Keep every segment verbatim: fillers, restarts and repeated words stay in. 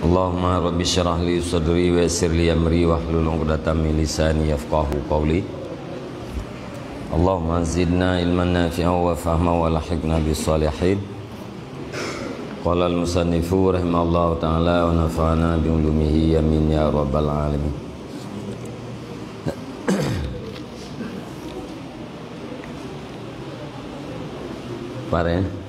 Allahumma rabbi syrah li sadri wa yassir li amri wahlul 'uqdatam min lisani yafqahu qawli. Allahumma zidna ilman nafi'an wa fahma wa lahiqna bis salihin. Qala al-musannifu rahimahullahu ta'ala wa nafa'ana bi ulumihi, amin ya rabbal alamin. Pare.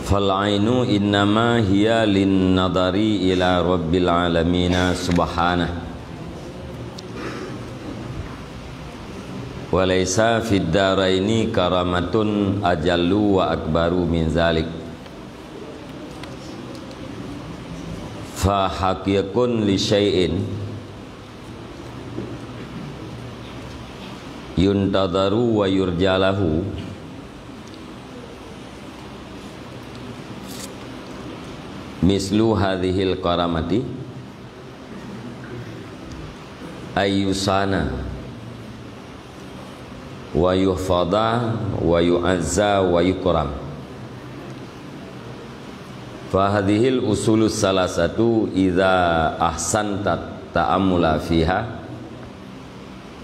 Fal ainu innama hiya lin nadhari ila rabbil alamina subhanah. Wa laisa fid daraini karamatun ajallu wa akbaru min zalik. Fa haqiqun li syai'in yuntadharu wa yurja lahu mislu hadhil karamati, ayyusana wa yuhfadha wa yu'azza wa yukram. Fahadhil usulus salasatu idza ahsanta ta'ammula fiha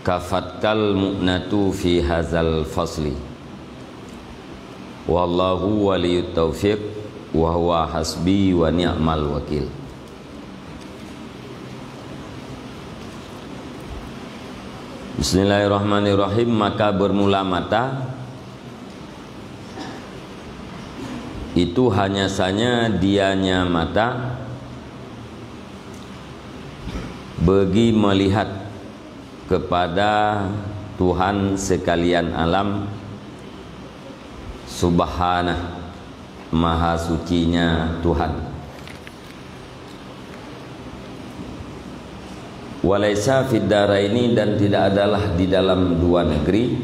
kafatkal mu'natu fi hazal fasli. Wallahu waliyut taufiq wa huwa hasbi wa ni'mal wakil. Bismillahirrahmanirrahim. Maka bermula mata itu hanya sanya dianya mata bagi melihat kepada Tuhan sekalian alam, subhanah, maha sucinya Tuhan. Walaisa fid daraini, dan tidak adalah di dalam dua negeri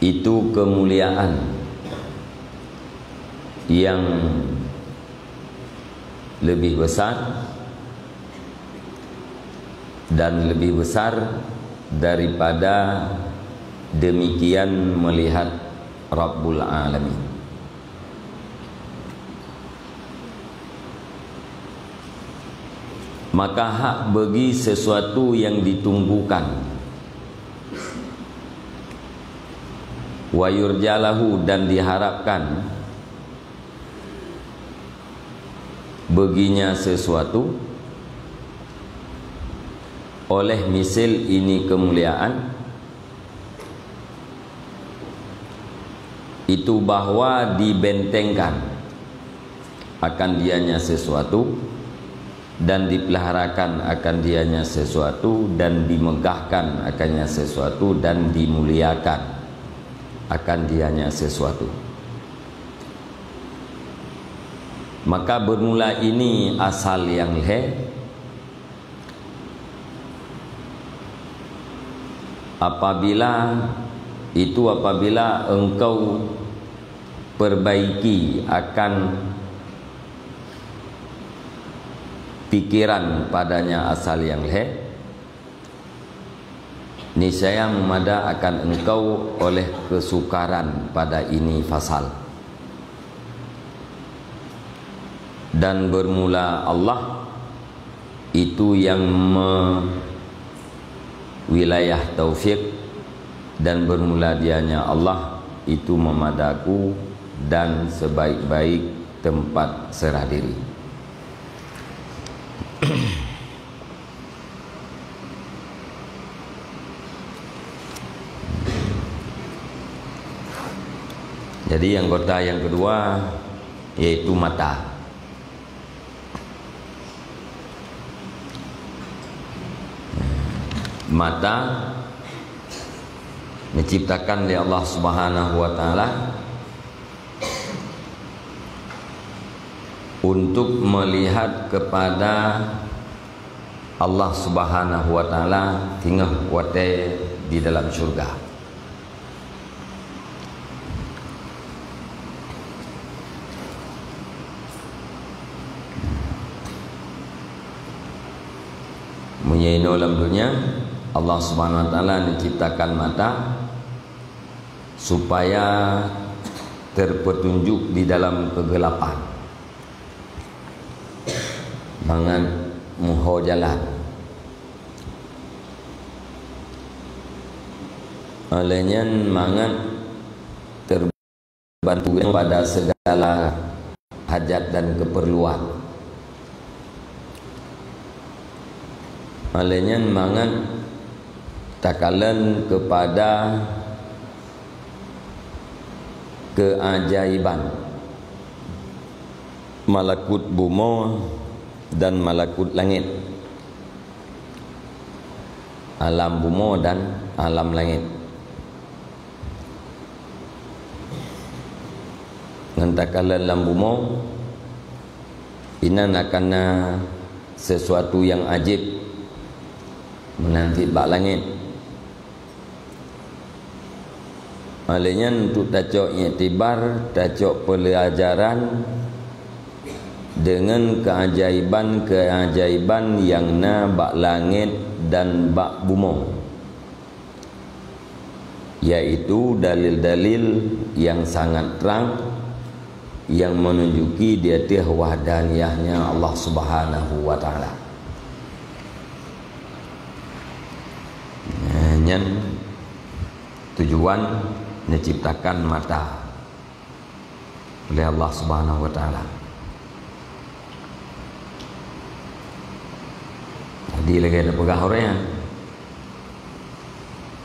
itu kemuliaan yang lebih besar dan lebih besar daripada demikian melihat Rabbul Alamin. Maka hak bagi sesuatu yang ditunggukan, wa yurja lahu, dan diharapkan baginya sesuatu, oleh misil ini kemuliaan, itu bahwa dibentengkan akan dianya sesuatu, dan dipeliharakan akan dianya sesuatu, dan dimegahkan akannya sesuatu, dan dimuliakan akan dianya sesuatu. Maka bermula ini asal yang lhée, apabila itu, apabila engkau perbaiki akan pikiran padanya asal yang lhée, niscaya meumada akan engkau oleh keusukaran pada ini fasal. Dan bermula Allah itu yang me-, wilayah taufik, dan bermula dianya Allah itu meumadaku dan sebaik-baik tempat serah diri. Jadi anggota yang kedua yaitu mata. Mata diciptakan oleh Allah Subhanahu wa Taala untuk melihat kepada Allah Subhanahu wa Taala singoh watée di dalam syurga. Meunyoe inoe lam dunia, Allah Subhanahu wa Taala neuciptakan mata supaya terpetunjuk di dalam kegelapan. Mangat meuho jalan. Óh lheueh nyan mangat terbantu pada segala hajat dan keperluan. Óh lheueh nyan mangat takalon kepada keajaiban malakut bumoe dan malakut langét, alam bumoe dan alam langét. Ngon takalon lam bumoe, inan akan na sesuatu nyang ajéb meunan cit bak langét. Óh lheueh nyan untuk tacok iktibar, tacok peulajaran deungon keajaiban-keajaiban nyang na bak langét dan bak bumoe, yaitu dalil-dalil nyang sangat trang nyang meununjuki di ateueh wahdaniyahnya Allah Subhanahu wa Taala. Nah, nyan tujuan neuciptakan mata oleh Allah Subhanahu wa Taala. Jadi lagée tapeugah ureuëng nyan,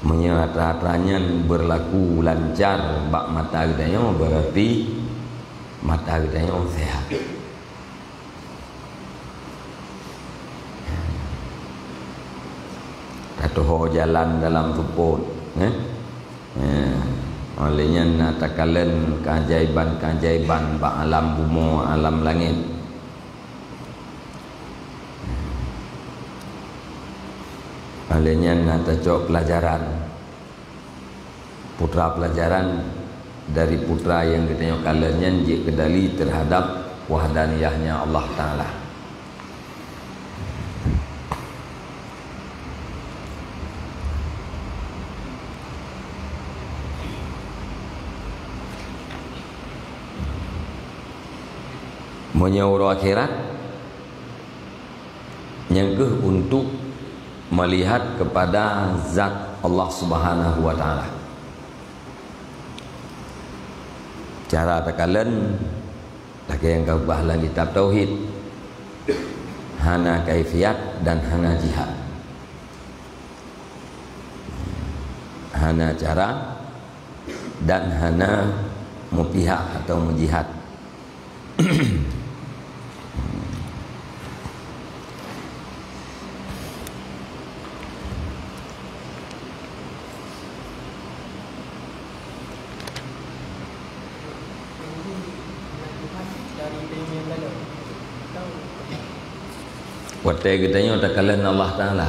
meunyoe atra-atra nyan beurlaku lancar bak mata geutanyoe, berarti mata geutanyoe sehat. Tatuho jalan dalam seupôt, eh? Eh, óh lheueh nyan na takalon keajaiban-keajaiban bak alam bumoe, alam langét. Óh lheueh nyan na tacok peulajaran. Putra peulajaran dari putra nyang geutanyoe kalon nyan jeuet keu dali teuhadab wahdaniyahnya Allah Taala. Meunyoe uroe akhirat, nyang keuh untuk melihat kepada zat Allah Subhanahu wa Taala. Cara takalon lagée nyang ka geupeugah lam kitab tauhid, hana kaifiat dan hana jihat. Hana cara dan hana meupihak atau meujihat. Watée geutanyoe takalon Allah Taala,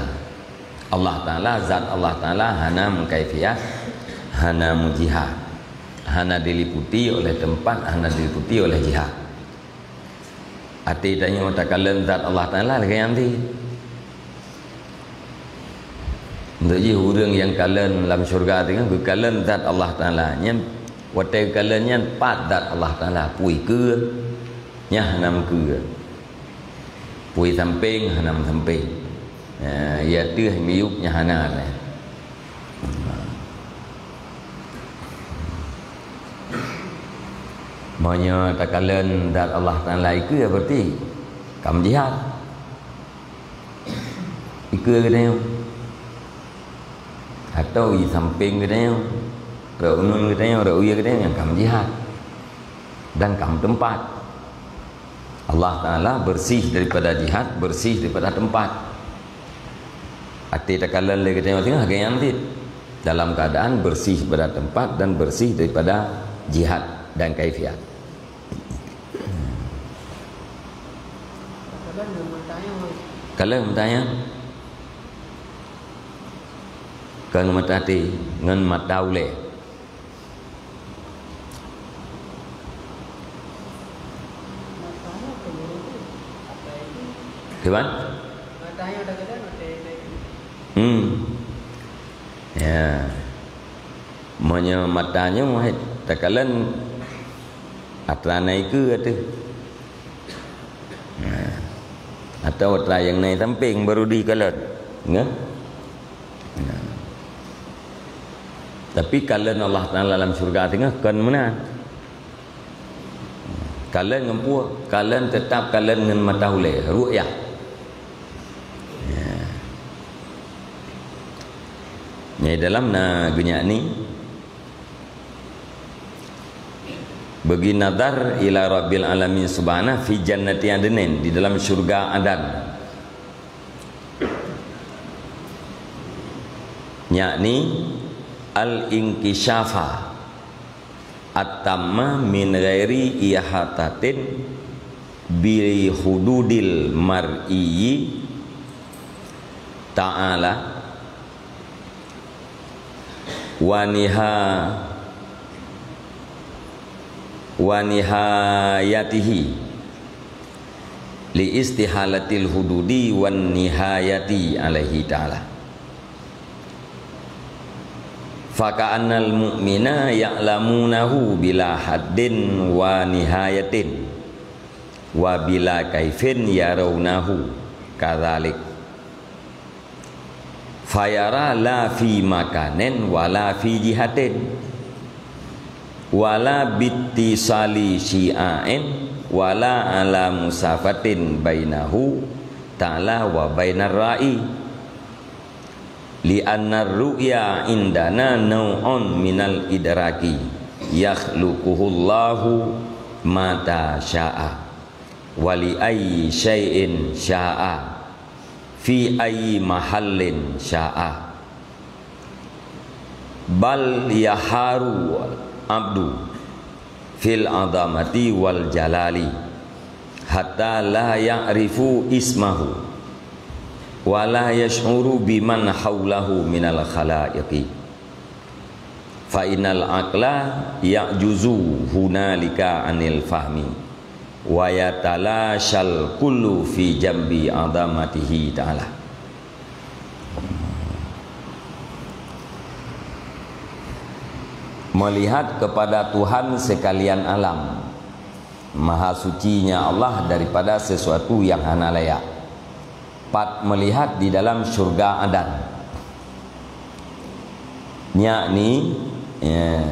Allah Taala, zat Allah Taala hana meukaifiat, hana meujihat, hana diliputi oleh teumpat, hana diliputi oleh jihat. Até tanyoe takalon zat Allah Taala lagée nyan cit. Untuk jih ureuëng nyang kalon lam syeuruga teuh geukalon zat Allah Taala. Nyan watée geukalon nyan pat zat Allah Taala, peue ikeue, nyan hana meukeue. Peue sampéng hana meusampéng. Ha, ya teuh miyueb nyan hana lé. Meunyoe takalon zat Allah Taala ikeue, berarti ka meujihat. Ikeue geutanyoe. Atau i sampéng geutanyoe. Rot uneun geutanyoe, rot u ie geutanyoe, nyan ka meujihat. Dan ka meuteumpat. Allah Taala bersih daripada jihat, bersih daripada teumpat. Até takalon lé geutanyoe singoh lagée nyan cit. Dalam keadaan bersih pada tempat dan bersih daripada jihat dan kaifiat. Kalon mata nyang, kon mata até, ngon mata ulée. Kiban? Hmm. Ya. Meunyoe mata nyoe takalon atra na ikeue ateueh. Nah. Atawa atra nyang na sampéng baru dikalon. Nggak? Nah. Tapi kalon Allah Taala lam syurga teungoh kon meunan. Kalon ngon peue? Kalon teutap kalon ngon mata ulée, ru'yah. Ya. Nyang dalam na geunyak ni, bagi nazar ila Rabbil Alamin Subhanahu fi jannati adnin, di dalam syurga Adan. Yakni al-inkisyafa at-tamma min ghairi ihatatin bi hududil mar'iyyi ta'ala wa niha-, wa nihayatihi li istihalatil hududi wan nihayati alaihi ta'ala. Faka'annal mu'mina ya'lamunahu bila haddin wa nihayatin wa bila kaifin yarawnahu kadzalik. Fayara la fi makanin wa la fi jihatin, wa la bittisali syi'ain, wa la ala musafatin bainahu ta'ala wa bainar ra'i. Li'annar ru'ya indana nau'un minal idraki yakhluquhullahu mata sya'a wa li ayyi syai'in sya'a fi ayyi mahallin sya'a. Bal yaharu abdu fil azamati wal jalali hatta la ya'rifu ismahu wa la yash'uru biman haulahu minal khalaiqi. Fa innal aqla ya'juzu hunalika anil fahmi wa yatalashal kullu fi jambi azamatihi ta'ala. Melihat kepada Tuhan sekalian alam, maha sucinya Allah daripada sesuatu yang hana layak. Pat melihat di dalam syurga Adan. Yakni, ya,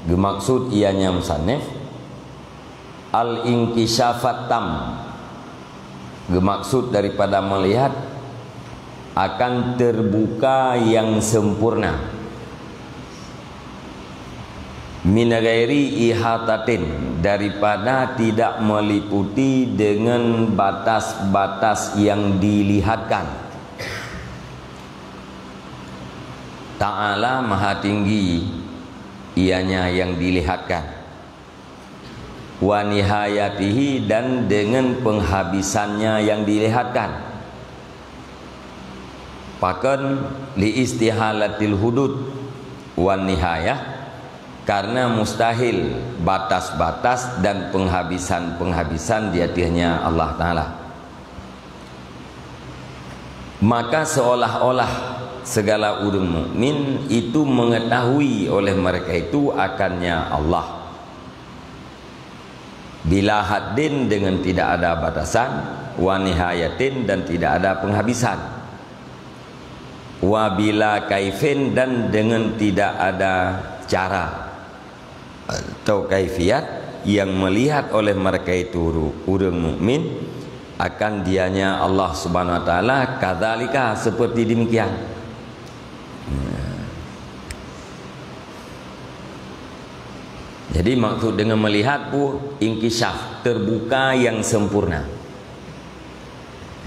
geumaksud ianya musannif, al-inkisyafat tam, geumaksud daripada melihat akan terbuka yang sempurna. Min ghairi ihatatin, daripada tidak meliputi dengan batas-batas yang dilihatkan. Ta'ala Maha Tinggi, ianya yang dilihatkan. Wa nihayatihi, dan dengan penghabisannya yang dilihatkan. Pakon? Li istihalatil hudud wan nihayah, karena mustahil batas-batas dan penghabisan-penghabisan di ateuehnya Allah Ta'ala. Maka seolah-olah segala ureuëng mukmin itu mengetahui oleh mereka itu akannya Allah. Bila haddin, dengan tidak ada batasan, wa nihayatin, dan tidak ada penghabisan, wa bila kaifin, dan dengan tidak ada cara atau kaifiat yang melihat oleh mereka itu ru-, ureuëng mukmin akan dianya Allah Subhanahu Wa Taala, kadzalika, seperti demikian. Jadi maksud dengan melihat pun inkisyaf, terbuka yang sempurna.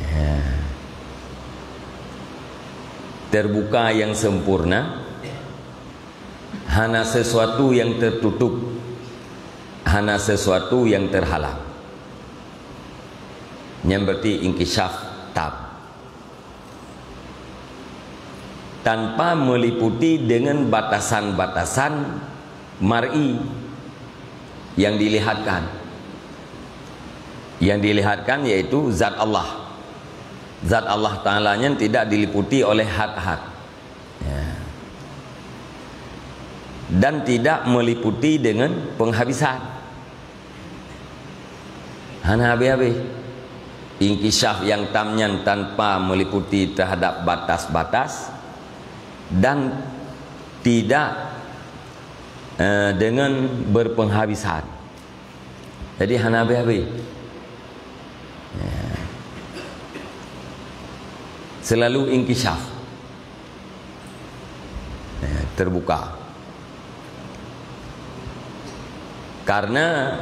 Ya. Terbuka yang sempurna, hana sesuatu yang tertutup, hana sesuatu yang terhalang. Nyan berarti inkishaf tam. Tanpa meliputi dengan batasan-batasan mar'i yang dilihatkan. Yang dilihatkan yaitu zat Allah. Zat Allah Ta'ala nyan tidak diliputi oleh hat-hat. Ya. Dan tidak meliputi dengan penghabisan. Hana habéh-habéh. Inkishaf yang tam nyan tanpa meliputi terhadap batas-batas dan tidak, eh, dengan berpenghabisan. Jadi hana habéh-habéh. Ya. Selalu inkishaf. Ya, terbuka. Karena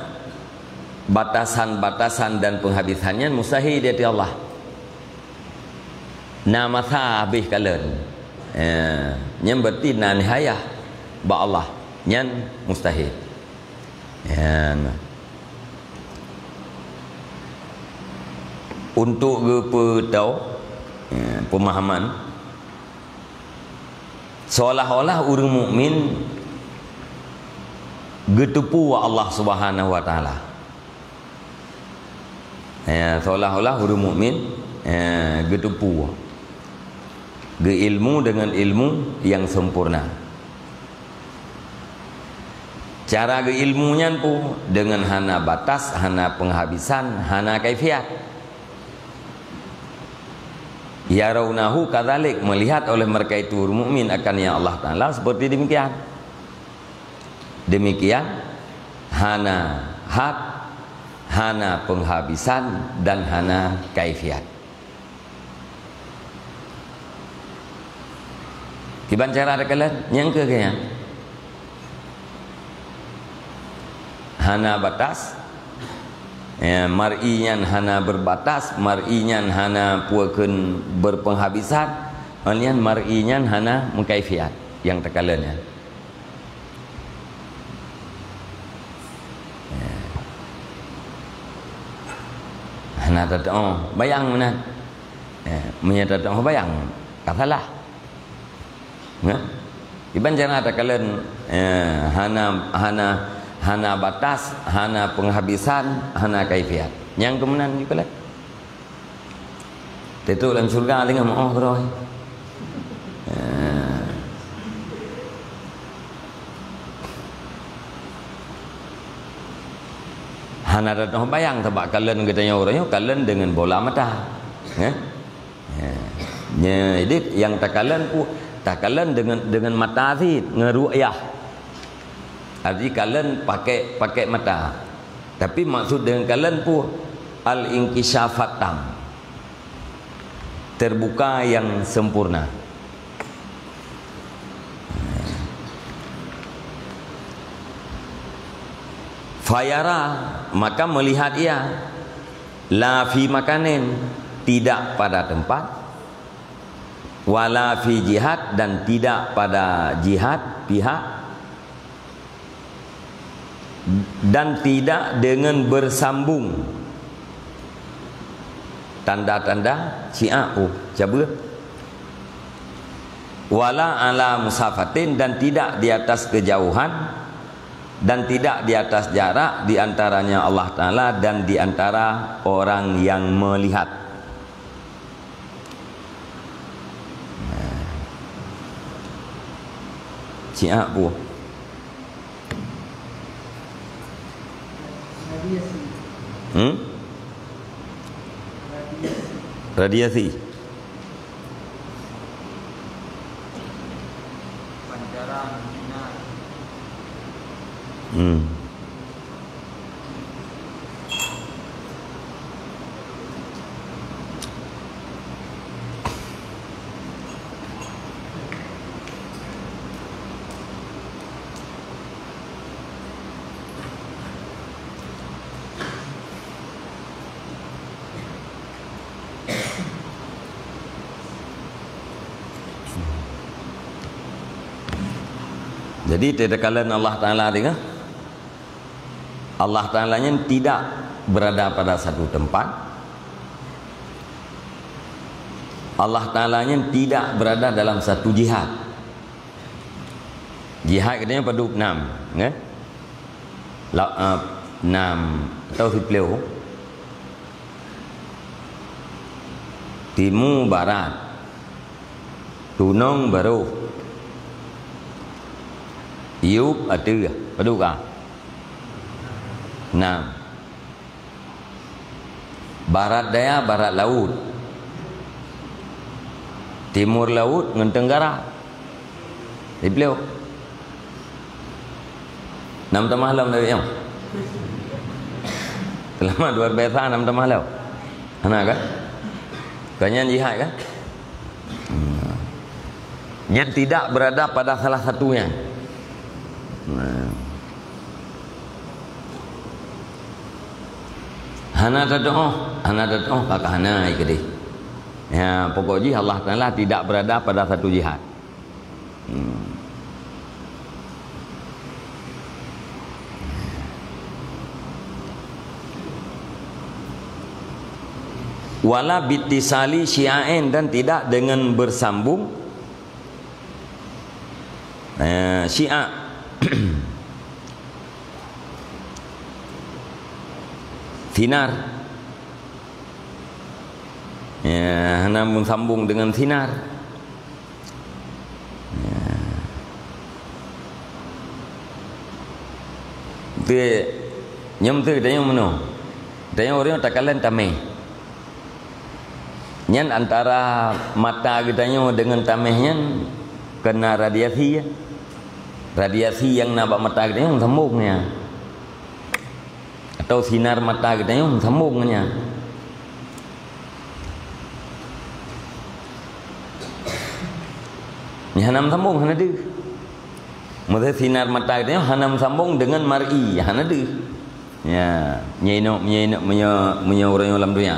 batasan-batasan dan penghabisannya mustahil di hati Allah. Na masa habéh kalon. Ya, nyan berarti na nihayah bak Allah. Nyan mustahil. Ya, nah. Untuk geupeutau, ya, pemahaman, seolah-olah ureuëng mukmin geuteupeue Allah Subhanahu wa Taala. Ya, seolah-olah ureuëng mukmin, ya, geuteupeue, geuilmu dengan ilmu yang sempurna. Cara geuilmu nyan pun dengan hana batas, hana penghabisan, hana kaifiat. Yarawnahu kadzalik, melihat oleh mereka itu ureuëng mukmin akan yang Allah Taala seperti demikian. Demikian, hana had, hana penghabisan, dan hana kaifiat. Kiban cara takalon, nyang keu gaya. Hana batas. Ya, mar'i nyan hana berbatas, mar'i nyan hana peue kheun berpenghabisan, nyan mar'i nyan hana mukaifiat nyang takalon nyan. Ya. Hana tatu'oh bayang meunan. Ya, meunyoe tatu'oh bayang, ka salah. Ya. Iban cara takalon, ya, hana, hana, hana batas, hana penghabisan, hana kaifiat. Nyang keumeunang jih kalon. Teutôp lam syurga teungoh meu'oh keudroe. Eh. Hana tatu'oh bayang, sabab kalon geutanyoe uroe nyoe kalon deungon bola mata. Eh? Eh. Nya, jadi nyang takalon pu-, takalon deungon, deungon mata cit, ngon ru'yah. Arti kalon pakai, pakai mata. Tapi maksud deungon kalon pu al-inkishafat tam. Terbuka yang sempurna. Fayara, maka melihat ia, la fi makanin, tidak pada tempat, wala fi jihad, dan tidak pada jihad, pihak, dan tidak dengan bersambung. Tanda-tanda si'aq, oh, cabeuet. Wala ala musafatin, dan tidak di atas kejauhan, dan tidak di atas jarak di antaranya Allah Ta'ala dan di antara orang yang melihat. Si'aq pu. Hmm? Radiasi. Hmm. Jadi, teuka kalon Allah Ta'ala teuka. Allah Ta'ala nyan tidak berada pada satu tempat, Allah Taala nyan tidak berada dalam satu jihad. Jihad katanya padub enam, kan? La, eh, enam atau siplôh. Timu barat. Tunong baroh. Yup ateueh. Padub ka? Enam. Barat daya, barat laut. Timur laut ngon tenggara. Siplôh. Nam tamah lom dari nyoe. Selama dua belas nam tamah lom. Hana kan? Kan nyan jihad kan? Hmm. Nyan tidak berada pada salah satunya. Nah. Hana tadoh, hana tadoh, ka hana ai keudeh. Ya, pokok jih Allah Taala tidak berada pada satu jihad. Hmm. Wala bittisali syi'ain, dan tidak dengan bersambung, eh, syi'a. Sinar. Ya, hana meusambung dengan sinar. Ya. Beutôi, nyoe beutôi geutanyoe meunoe. Geutanyoe ureueng takalon tameh. Nyan antara mata geutanyoe deungon tameh nyan keuna radiasi, ya. Radiasi nyang na bak mata geutanyoe meusambong nyan. Atau sinar mata geutanyoe meusambong ngon nyan. Nyan hana meusambong, hana deuh. Maksudnya sinar mata geutanyoe hana meusambong deungon mar'i, hana deuh. Ya, nyoe inok, nyoe inok, meunyoe, meunyoe ureueng nyoe lam dunia.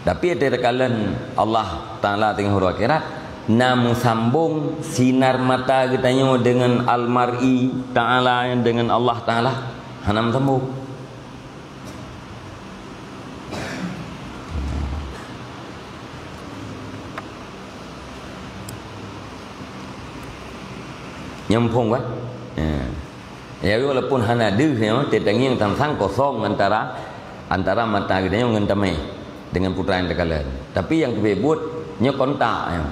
Tapi takalon Allah Taala teungoh uroe akhirat, na meusambong sinar mata geutanyoe deungon Al-Mar'i Taala, deungon Allah Taala? Hana meusambong. Nyoe muphom kan? Ya. Ya, walaupun hana deuh nyoe, teutangieng sang-sang kosong antara, antara mata geutanyoe ngon tameh, deungon peue nyang takalon. Tapi nyang teubiet buet nyoe kontak nyoe.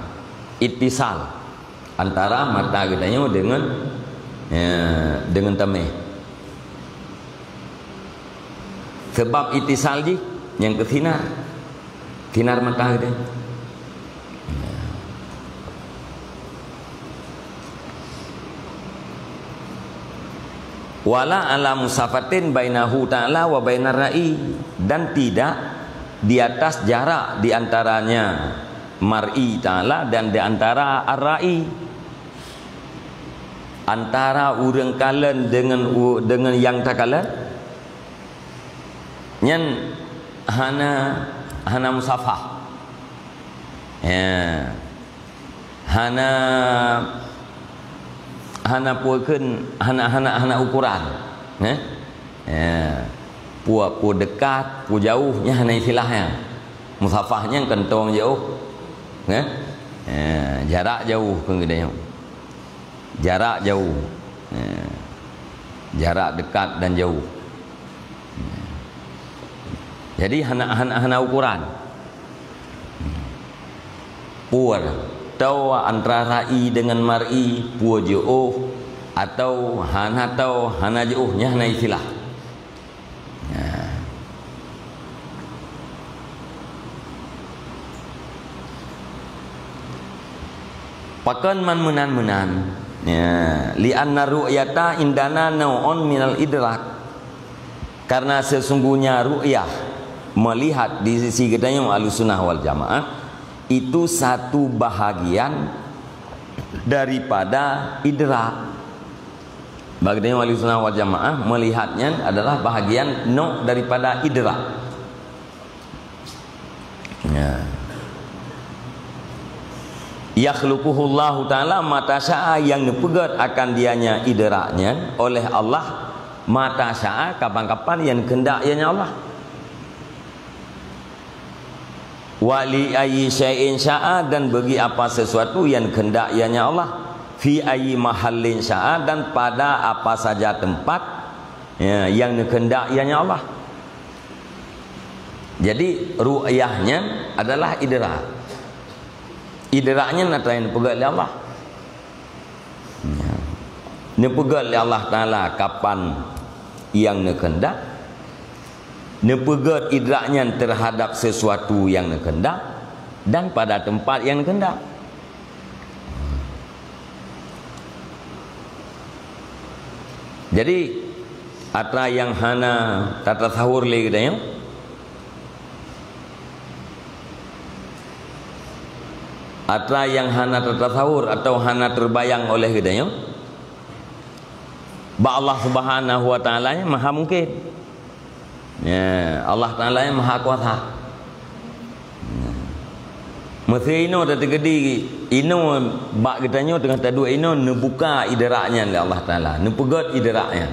Ittisal antara mata geutanyoe deungon, ya, deungon tameh. Sabab ittisal jih nyang keu sinar. Sinar mata geutanyoe. Wala ala musafatin bainahu ta'ala wa bainar ra'i, dan tidak di atas jarak di antaranya mar'i ta'ala dan di antara ar-ra'i, antara ureueng kalon deungon u-, deungon nyang takalon. Nyan hana, hana musafah. Ya. Hana, hana peue kheun, hana, hana, hana ukuran. Eh? Ya. Peue, peue dekat, peue jauh, nyan hana istilah nyan. Musafah nyan kantong jauh. Eh? Ya, jarak jauh kheun geutanyoe. Jarak jauh. Ya. Jarak dekat dan jauh. Jadi hana, hana, hana ukuran. Peue, tao antara ra'i deungon mar'i, peue jiôh, atau hana tao, hana jiôh, nyan hana istilah. Ya. Pakon man meunan-meunan? Ya, li anna ru'yata indana nau'un minal idrak. Karena sesungguhnya ru'yah, melihat di sisi geutanyoe Ahlussunnah wal Jamaah, itu satu bahagian daripada idrak. Bagi geutanyoe Ahlussunnah wal Jamaah, melihat nyan adalah bahagian nok daripada idrak. Ya. Yakhluquhullahu ta'ala mata sya'a, yang neupeugét akan dianya idrak nyan oleh Allah mata sya'a, kapan-kapan nyang keundak Ia nyan Allah. Wa li ayyi syai'in sya'a, dan bagi apa sesuatu yang kehendak ianya Allah. Fi ayyi mahallin sya'a, dan pada apa saja tempat, ya, yang dikehendak ianya Allah. Jadi, ru'yah nyan adalah idrak. Idrak nyan atra nyang neupeugét lé Allah. Ya. Neupeugét lé Allah Taala kapan nyang neukehendak. Neupeugét idrak nyan terhadap sesuatu nyang neukehendak dan pada tempat nyang neukehendak. Jadi, atra nyang hana tatasawur lé geutanyoe, atra nyang hana tatasawur atau hana terbayang oleh geutanyoe, bak Allah Subhanahu wa Taala nyan maha mungkin. Ya, Allah Taala nyan maha kuasa. Meusé inoe tateukeudi, inoe bak geutanyoe teungoh taduek inoe neubuka idrak nyan lé Allah Taala, neupeugét idrak nyan.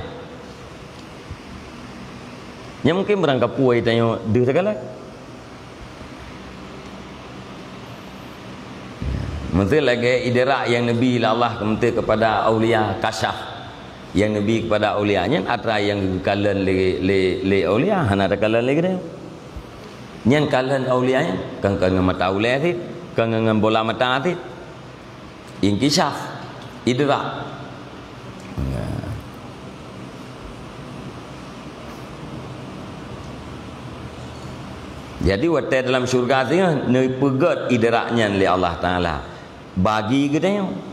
Nyan mungkin barangkapeue tanyoe deuh takalon. Meusé lagée idrak nyang neubi lé Allah meusé kepada aulia, kasyaf nyang neubi kepada aulia nyan atra nyang geukalon lé, lé, lé aulia, hana takalon lé geutanyoe. Nyan kalon aulia nyan, kon, kon ngon mata ulée cit, kon ngon, ngon bola mata cit. Inkisyaf, idrak. Ya. Jadi, watée dalam syurga singoh neupeugét idrak nyan lé Allah Taala bagi geutanyoe.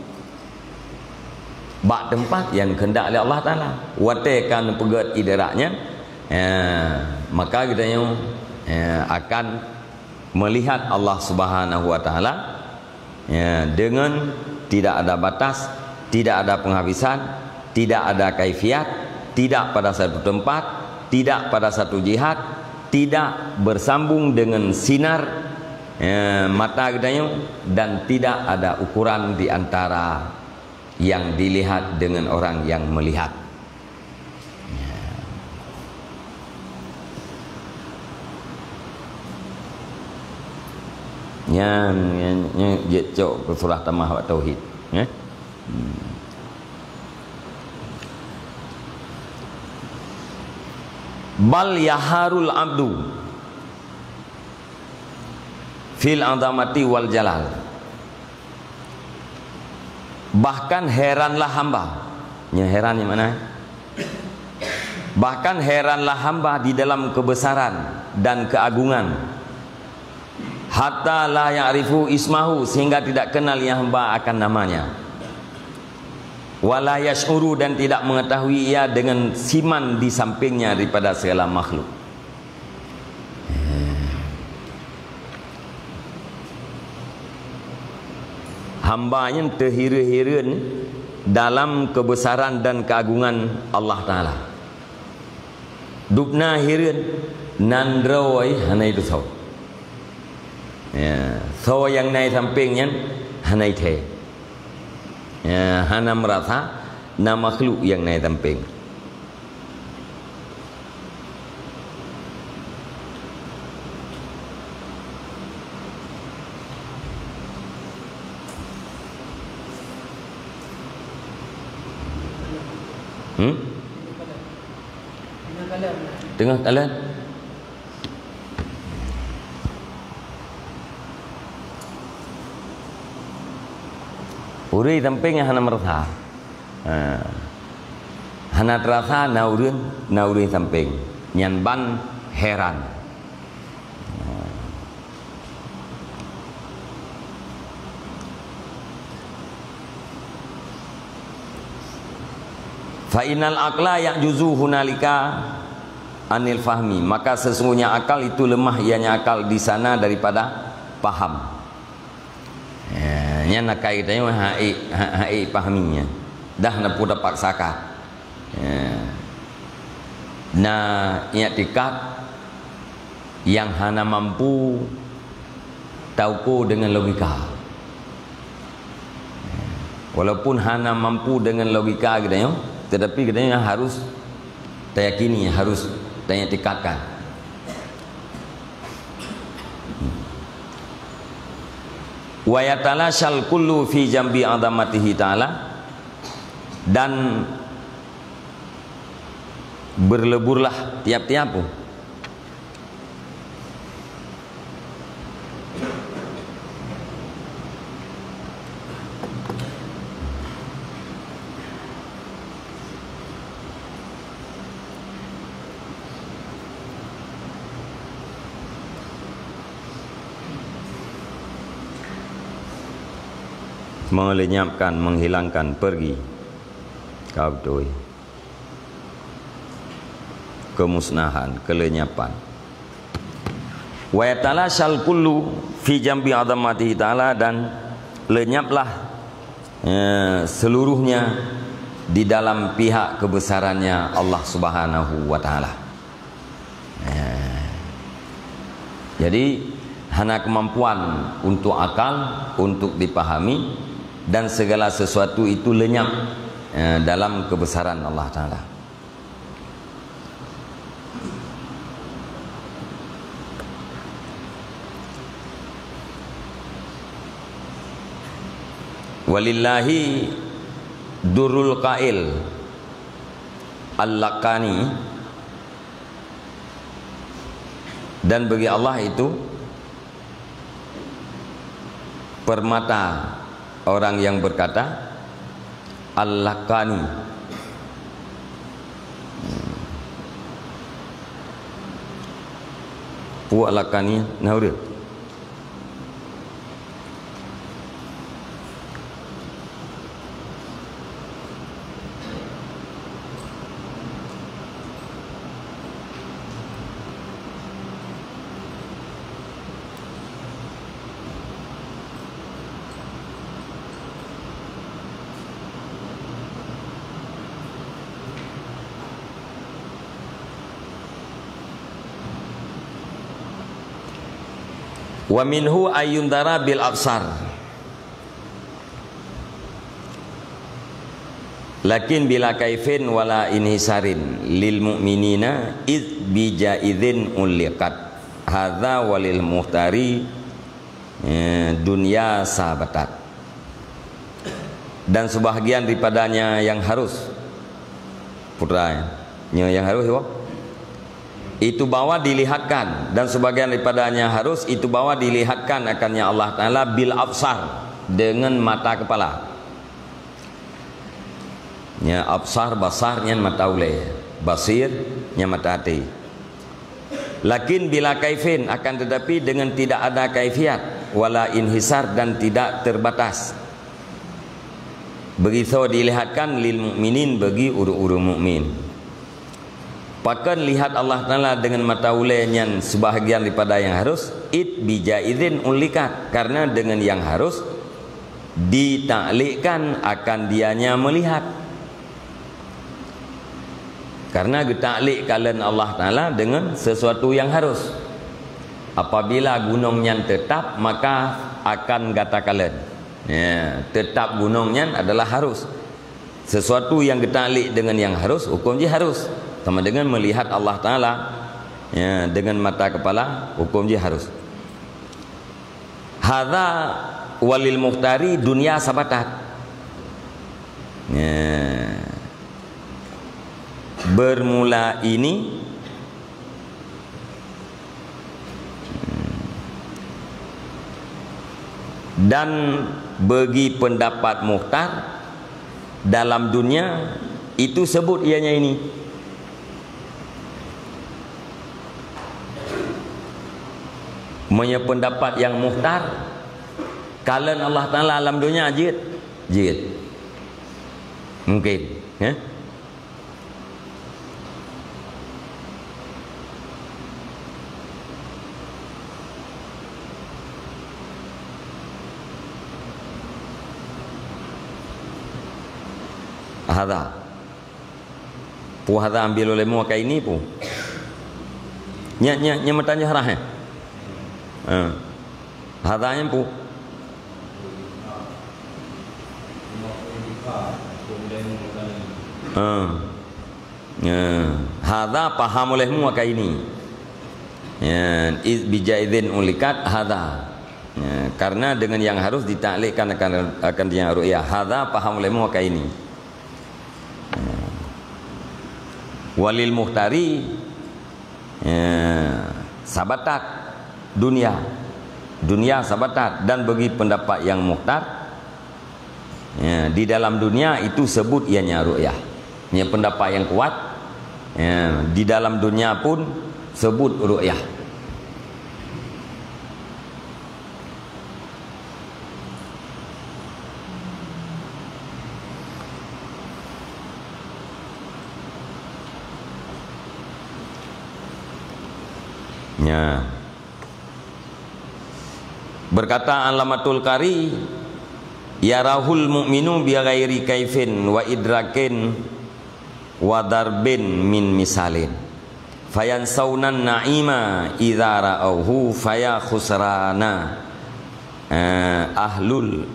Bak teumpat nyang kehendak lé Allah Taala. Watée ka neupeugét idrak nyan, ya, maka geutanyoe, ya, akan melihat Allah Subhanahu wa Taala, ya, dengan tidak ada batas, tidak ada penghabisan, tidak ada kaifiat, tidak pada satu tempat, tidak pada satu jihad, tidak bersambung dengan sinar, ya, mata geutanyoe, dan tidak ada ukuran di antara yang dilihat dengan orang yang melihat. Nyan, nyan, nyan jeuet cok keu surah tamah bak tauhid, ya. Hmm. Bal yaharul abdu fil azamati wal jalal. Bahkan heranlah hamba. Nyan heran nyan makna? Bahkan heranlah hamba di dalam kebesaran dan keagungan. Hatta la ya'rifu ismahu, sehingga tidak kenal ia hamba akan namanya. Wa la yash'uru, dan tidak mengetahui ia dengan siman di sampingnya daripada segala makhluk. Hamba nyan teuhireuen-hireuen dalam keubesaran dan keuagungan Allah Taala. Dubna hireuen, nan droe hana itusoe. Ya, soe nyang na i sampéng nyan hana ithée. Ya, hana meurasa na makhluk nyang na i sampéng. Hmm? Teungoh kalon. Ureuëng sampéng nyang hana meurasa. Ha. Hana teurasa na ureuëng, na ureuëng sampéng. Nyan ban heran. Ha. Fa innal aqla ya'juzu hunalika anil fahmi. Maka sesungguhnya akal itu lemah ianya akal di sana daripada paham. Ya, nyan akai geutanyoe hana ék, ha-, hana ék pahami nyan. Dah na peue tapaksakan. Ya. Na iktikad nyang hana mampu tauko dengan logika. Walaupun hana mampu dengan logika geutanyoe, tetapi geutanyoe harus tayakini, harus taiktikadkan. Wa yatalashal kullu fi jambi azamatihi ta'ala, dan berleburlah tiap-tiap. Melenyapkan, menghilangkan, pergi. Ka beutôi. Kemusnahan, kelenyapan. Wa yatalashal kullu fi jambi azamatihi ta'ala, dan lenyaplah, eh, seluruhnya di dalam pihak kebesarannya Allah Subhanahu wa Ta'ala. Eh, jadi, hana kemampuan untuk akal, untuk dipahami, dan segala sesuatu itu lenyap, eh, dalam kebesaran Allah Ta'ala. Walillahi durrul qail al-laqani, dan bagi Allah itu permata orang yang berkata, al-laqani. Puak lakani na ureuëng. Wa minhu ayyundara bil absar. Lakin bila kaifin wala inhisarin lil mu'minina id bijaizin uliqat. Hadza walil muhtari, eh, dunya sabatat. Dan sebahagian daripadanya yang harus. Putra, ya. Nyoe yang harus, ya. Itu bahwa dilihatkan, dan sebahagian daripadanya harus, itu bahwa dilihatkan akannya Allah Ta'ala bil absar, dengan mata kepala. Ya, absar, basar, nyan mata ulée. Basir, nyan mata até. Lakin bila kaifin, akan tetapi dengan tidak ada kaifiat, wala inhisar, dan tidak terbatas. Begitu dilihatkan lil mukminin, bagi ureuëng-ureuëng mukmin. Pakon lihat Allah Ta'ala dengan mata ulée nyan sebahagian daripada yang harus, id bijaizin ulikat, karena dengan yang harus ditaklikkan akan dianya melihat. Karena geutaklik kalon Allah Ta'ala dengan sesuatu yang harus. Apabila gunong nyan tetap, maka akan gata kalon. Ya, tetap gunong nyan adalah harus. Sesuatu yang geutaklik dengan yang harus, hukum jih harus. Sama dengan melihat Allah Ta'ala, ya, dengan mata kepala, hukum jih harus. Hadza walil muhtari dunya sabatat. Ya. Bermula ini, dan bagi pendapat muhtar dalam dunia itu sebut ianya ini. Meunyoe pendapat yang muhtar, kalon Allah Ta'ala alam dunia jeuet, jeuet. Mungkin, ya. Hadza. Pu hadza ambil oleh mu akai ini pu. Nyak, nyak, nyak meutanyah rah, eh? Ha. Hadza nyan pu. Ha. Ya. Hadza paham oleh mu akai ini. Ya, iz bijaizin ulikat hadza. Ya, karena dengan yang harus ditaklidkan akan, akan yang ru'yah. Hadza paham oleh muka ini. Ya. Walil muhtari, ya, sabatat dunia. Dunia sabatat. Dan bagi pendapat yang muhtar, ya, di dalam dunia itu sebut ianya ru'yah. Ini pendapat yang kuat. Ya, di dalam dunia pun sebut ru'yah. Ya. Berkata Allamatul Qari, "Yarahul mu'minu bi ghairi kaifin wa idrakin wa darbin min misalin. Fayansaunan na'ima idza ra'auhu faya khusrana, eh, ahlul,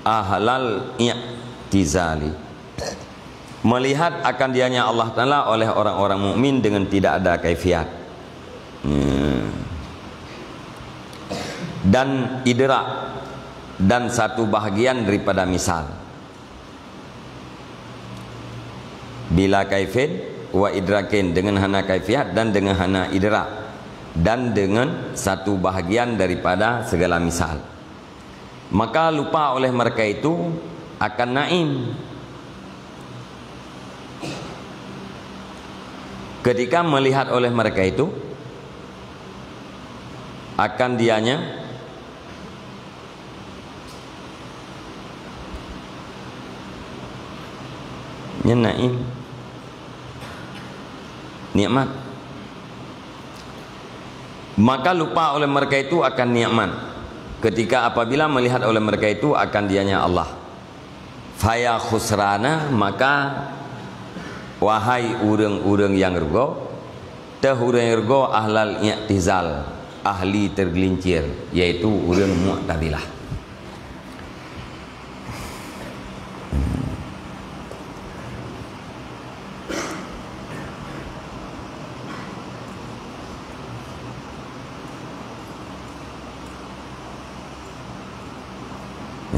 ahlal i'tizali." Melihat akan dianya Allah Ta'ala oleh orang-orang mukmin dengan tidak ada kaifiat. Hmm. Dan idrak, dan satu bahagian daripada misal. Bila kaifin wa idrakin, dengan hana kaifiat dan dengan hana idrak, dan dengan satu bahagian daripada segala misal. Maka lupa oleh mereka itu akan naim. Ketika melihat oleh mereka itu akan dianya, nyan naim, nikmat. Maka lupa oleh mereka itu akan nikmat. Ketika apabila melihat oleh mereka itu akan dianya Allah. Faya khusrana, maka, wahai ureuëng-ureuëng nyang rugoe, teuh ureuëng rugoe ahlal i'tizal, ahli tergelincir, yaitu ureuëng Mu'tazilah.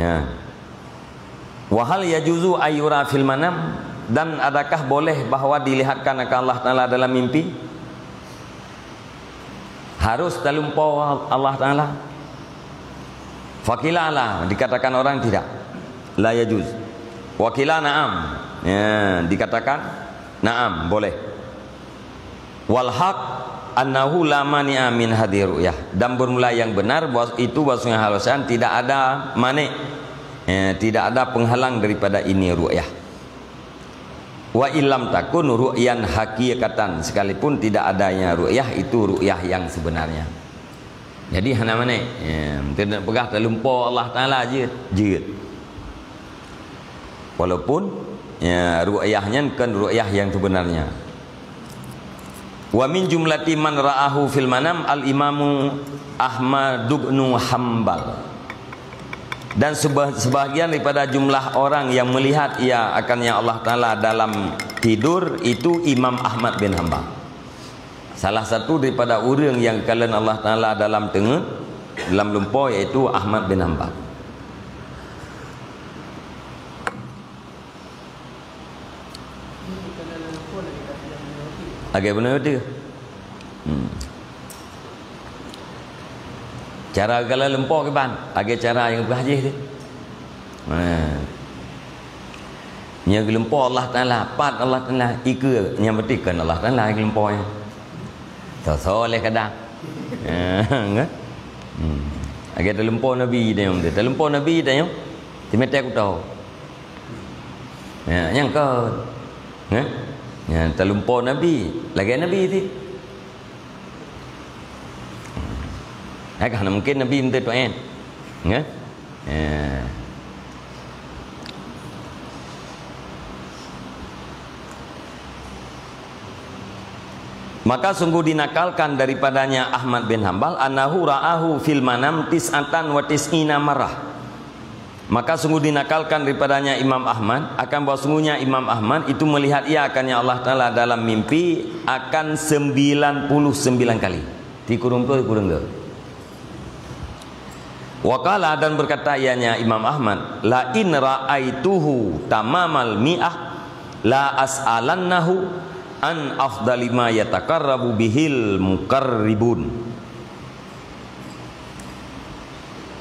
Ya. Wa hal yajuzu ayyura fil manam, dan adakah boleh bahwa dilihatkan akan Allah Taala dalam mimpi? Harus talumpo Allah Taala? Faqila la, dikatakan orang tidak. La yajuz. Wa qila na'am. Ya, dikatakan na'am, boleh. Wal haq annahu la mani'a min hadhihi ru'yah. Dan bermula yang benar bahwa itu bahwasanya hal tidak ada mani', ya, tidak ada penghalang daripada ini ru'yah. Wa illam takun ru'yan haqiqatan, sekalipun tidak adanya ru'yah itu ru'yah yang sebenarnya. Jadi hana mani'. Ya, tidak peugah talumpo Allah Taala jeuet, jeuet. Walaupun, ya, ru'yah nyan kon ru'yah yang sebenarnya. Wa min jumlati man ra'ahu fil manam al-Imamu Ahmad bin Hambal. Dan seba-, sebahagian daripada jumlah orang yang melihat ia akannya Allah Taala dalam tidur itu Imam Ahmad bin Hambal. Salah satu daripada ureuëng nyang kalon Allah Taala dalam teungeut, dalam lumpo, yaitu Ahmad bin Hambal. Agak benar betul. Hmm. Cara gala lumpo kiban, agak cara nyang beurajih tu. Ha. Nyang geulumpo Allah Taala, pat Allah Taala, ikeue nyang beutôi kon Allah Taala nyang geulumpo nyan. Soe-soe lé kadang. Ha, kan? Hmm. Lagée talumpo Nabi tanyoe, talumpo Nabi tanyoe, simeté kuto. Ya, nyang kon. Ha? Ya, talumpo Nabi, lagée Nabi ti. Hai ka hana mungken Nabi meuteue tu'en. Nggak? Ya. Maka sungguh dinakalkan daripadanya Ahmad bin Hambal, annahu ra'ahu fil manam tis'atan wa tis'ina marrah. Maka sungguh dinakalkan daripadanya Imam Ahmad akan bahwa sungguhnya Imam Ahmad itu melihat ia akannya Allah Taala dalam mimpi akan sembilan puluh sembilan kali. Tikurung tu, tikurung tu. Wa qala, dan berkata ianya Imam Ahmad, "La in ra'aituhu tamamal mi'ah la as'alannahu an afdali ma yataqarrabu bihil muqarribun."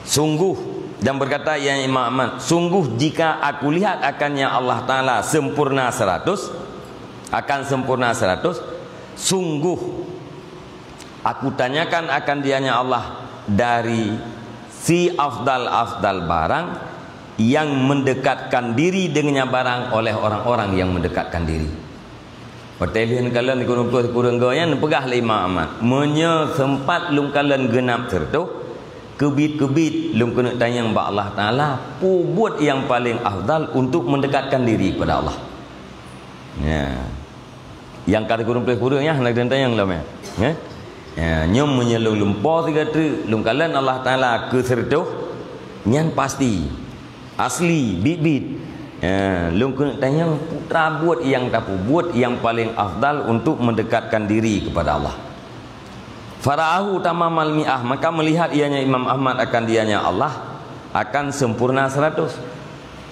Sungguh, dan berkata ianya Imam Ahmad, "Sungguh jika aku lihat akannya Allah Ta'ala sempurna seratus, akan sempurna seratus, sungguh aku tanyakan akan dianya Allah dari si afdal-afdal barang yang mendekatkan diri dengannya barang oleh orang-orang yang mendekatkan diri." Watèe lheueh neukalon sikureueng ploh sikureueng goe nyan, neupeugah lé Imam Ahmad, "Meunyoe seumpat lôn kalon geunab sireutôh, keubiet-keubiet lôn keuneuk tanyong bak Allah Ta'ala, peue buet nyang paleng afdal untuk mendekatkan diri kepada Allah." Ya. Nyang ka sikureueng ploh sikureueng nyan hana geutanyong lom, ya. Ya. Ya, nyoe meunyoe lôn lumpo sigoe treuk, lôn kalon Allah Ta'ala keu sireutôh, nyan pasti. Asli, biet-biet. Ya, lôn keuneuk tanyong, peue buet nyang tapeubuet nyang paleng afdal untuk mendekatkan diri kepada Allah. Fara'ahu tamamal mi'ah, maka melihat ianya Imam Ahmad akan dianya Allah akan sempurna seratus.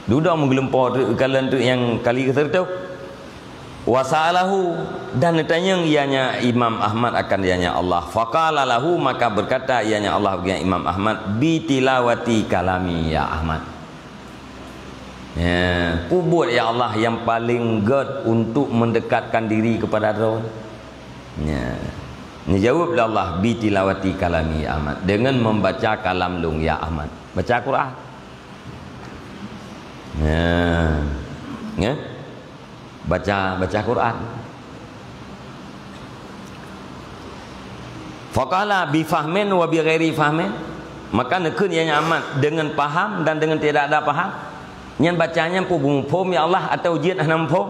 Dudoe meugeulumpo treuk kalon treuk nyang kali keu sireutôh. Wa sa'alahu, dan neutanyong ianya Imam Ahmad akan dianya Allah. Faqala lahu, maka berkata ianya Allah bagi Imam Ahmad, "Bi tilawati kalami ya Ahmad." Ya, peue buet ya Allah nyang paleng gèt untuk mendekatkan diri kepada Droe? Ya. Neujaweueb lé Allah, "Bi tilawati kalami ya Ahmad," dengan membaca kalam lôn ya Ahmad. Baca Quran. Ya. Ya. Baca, baca Quran. Faqala bi fahmin wa bi ghairi fahmin. Maka neukheun ianya Ahmad dengan paham dan dengan tidak ada paham. Nyan baca nyan peue muphom ya Allah atau jeuet hana muphom?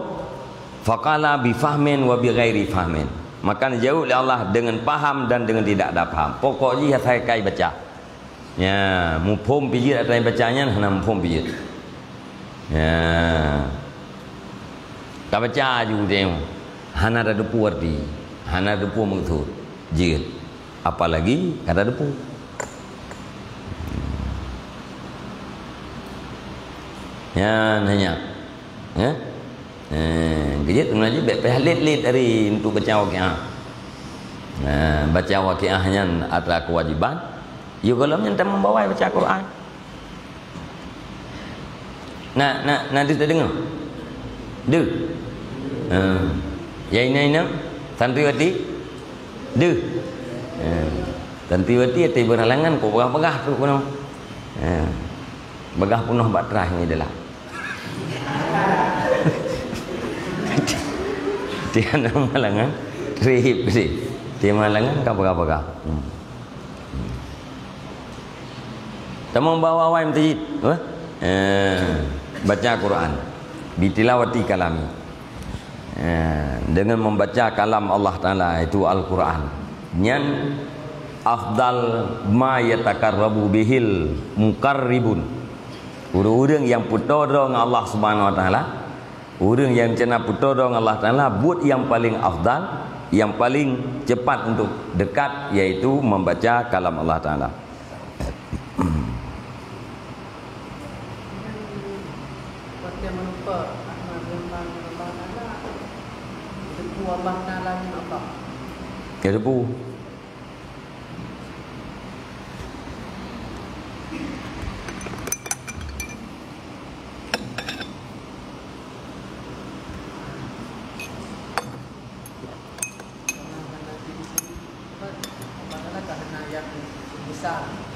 Faqala bi fahmin wa bi ghairi fahmin. Maka neujaweueb lé Allah dengan paham dan dengan tidak ada paham. Pokok jih asai kai baca. Ya, muphom pih jeuet, atra baca nyan hana muphom pih jeuet. Ya. Ka baca aju teuh, hana tateupeue arti, hana tateupeue maksud. Jeuet. Apalagi ka tateupeue. Ya, nanya. Ya. Eh, geujeuet meunajih bèk payah lét-lét hari untuk baca Waqiah. Nah, baca Waqiah nyan atra keuwajiban. Yôh gohlom nyan tamong bawai baca Quran. Na, na, na deuh tadeungoe? Deuh. Ha. Ya ina-ina, santriwati? Deuh. Ha. Santriwati ata beuralangan kok peugah-peugah tu keunoe. Ha. Peugah peunoh bak traih nyoe adalah. Tian malangan, trip sih. Tian malangan ka peugah-peugah. Hmm. Tamong bak awai meuseujid, eh? Eh, baca Quran. Bitilawati kalami. Eh, dengan membaca kalam Allah Ta'ala, itu Al-Quran. Nyan afdal ma yataqarrabu bihil muqarribun. Ureueng-ureueng nyang peutoe droe ngon Allah Subhanahu Wa Ta'ala, ureueng nyang cena peutoe droe ngon Allah Ta'ala, buet nyang paleng afdal, nyang paleng cepat untuk dekat, yaitu membaca kalam Allah Ta'ala. Watèe meurumpok Ahmad Lembang, Lembang Anak, geuteupeue Allah Ta'ala nyan Allah. Geuteupeue.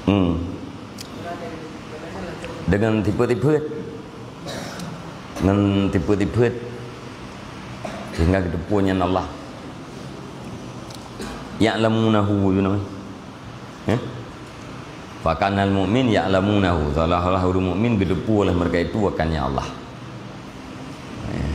Hmm. Dengan tipeue-tipeue. Dengan tipeue-tipeue. Sehingga geuteupeue nyan Allah. Ya'lamunahu, you know. Eh? Fakanal mu'min ya'lamunahu. Seolah-olah ureueng mukmin geuteupeue oleh mereka itu akannya Allah. Ya.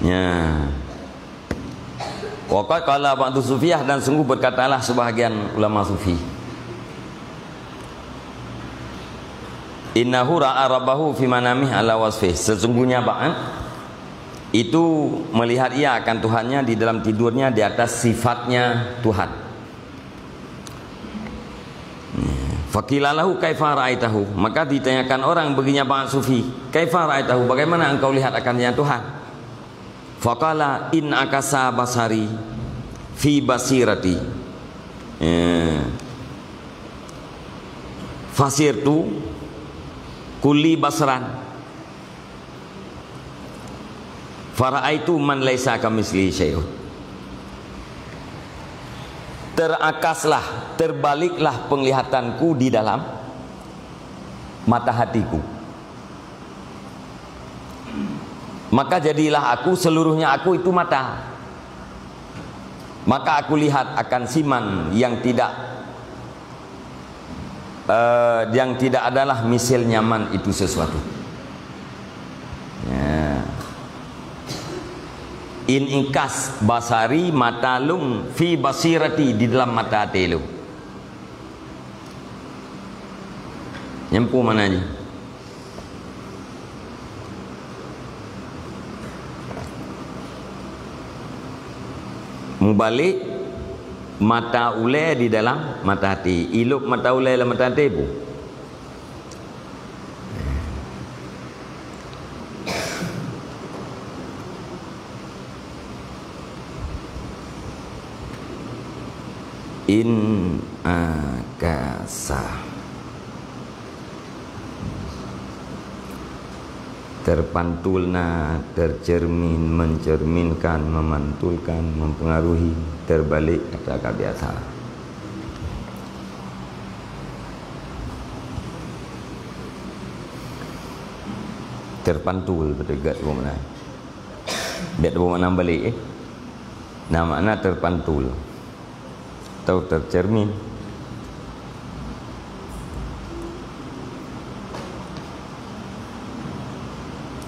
Ya. Wa Qad qala ba'du sufiyah, dan sungguh berkatalah sebahagian ulama sufi. Innahu ra'a rabbahu fi manamih ala wasfih. Sesungguhnya Ba'an itu melihat ia akan Tuhannya di dalam tidurnya di atas sifatnya Tuhan. Faqila lahu kaifa ra'aitahu? Maka ditanyakan orang baginya Ba'an sufi, "Kaifa ra'aitahu? Bagaimana engkau lihat akannya Tuhan?" Faqala, "In akasa basari fi basirati." Eh. Fasirtu kulli basran. Fara'aitu man laisa kamisli syai'un. Terakaslah, terbaliklah penglihatanku di dalam mata hatiku. Maka jadilah aku, seluruhnya aku itu mata. Maka aku lihat akan si man yang tidak, eh, yang tidak adalah misilnya man itu sesuatu. Ya. In ikas basari, mata lôn, fi basirati, di dalam mata até lôn. Nyan peue makna jih? Mubalek mata ulée di dalam mata até. Ilop mata ulée lam mata até peue? In akasa. Terpantulna, tercermin, mencerminkan, memantulkan, mempengaruhi, terbalik atau ka biasa. Terpantul, beutôi gét buet meunan. Bèk teuboh makna balek, eh. Na makna terpantul atau tercermin.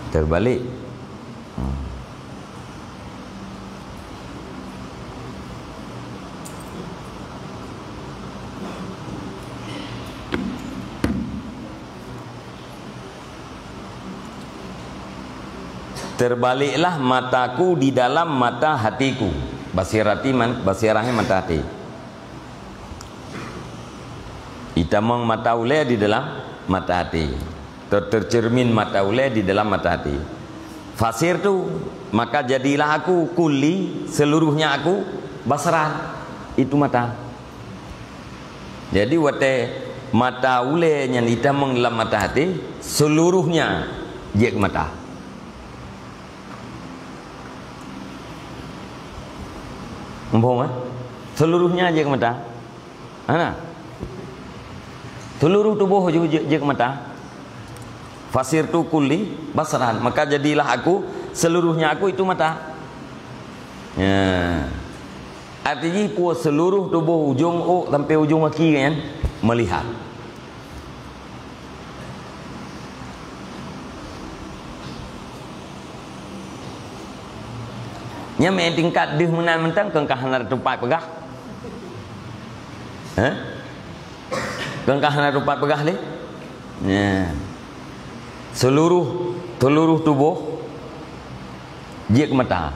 Terbalik. Hmm. Terbaliklah mataku di dalam mata hatiku. Basirati man-, basirahnya mata hati. Itamong mata ulée di dalam mata hati. Ter-, tercermin mata ulée di dalam mata hati. Fasirtu, maka jadilah aku, kulli, seluruhnya aku, basran, itu mata. Jadi, watée mata ulée nyan itamong lam mata hati, seluruhnya jeuet keu mata. Muphom, eh? Seluruhnya jeuet keu mata. Hana. Seluruh tuboh ju-, jeuet, jeuet keu mata. Fasirtu kulli basran, maka jadilah aku, seluruhnya aku itu mata. Ya. Arti jih peue, seluruh tuboh ujong ôk sampai ujong gaki nyan melihat. Nyan meu'en tingkat deuh meunan mantong, kon ka hana teumpat peugah. Hah? Kon ka hana teumpat peugah lé? Nyan. Seluruh, seluruh tuboh jeuet keu mata.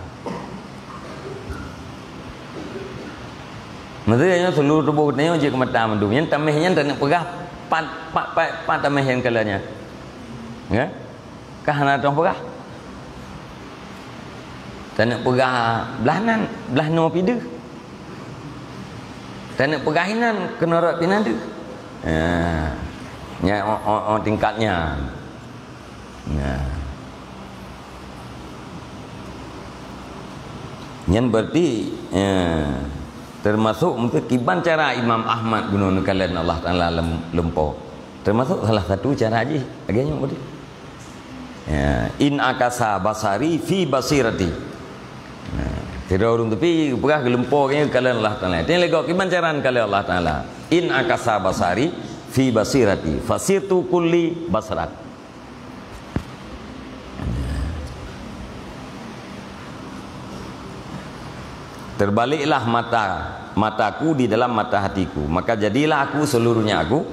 Maksudnya, seluruh tuboh geutanyoe jeuet keu mata mandum. Nyan taméh nyan taneuk peugah pat, pat, pat, pat taméh nyan kala nyan. Ya? Ka hana teupeugah. Taneuk peugah blah nan, blah noe pih deuh. Taneuk peugah inan, keunoe rot pih nan deuh. Ya. Nyan, oh, oh, oh, tingkat nyan. Nah. Nyan berarti, eh, termasuk mungkin kiban cara Imam Ahmad guna neukalon Allah Taala lem-, lumpoe. Termasuk salah satu cara jih. Lagèe nyoe berarti. Ya, in akasa basari fi basirati. Nah, sidroe ureueng tapi peugah geulumpoe geukalon Allah Taala. Teuh lé gob kiban cara neukalon Allah Taala. In akasa basari fi basirati. Fasirtu kulli basrat. Terbaliklah mata, mataku di dalam mata hatiku, maka jadilah aku seluruhnya aku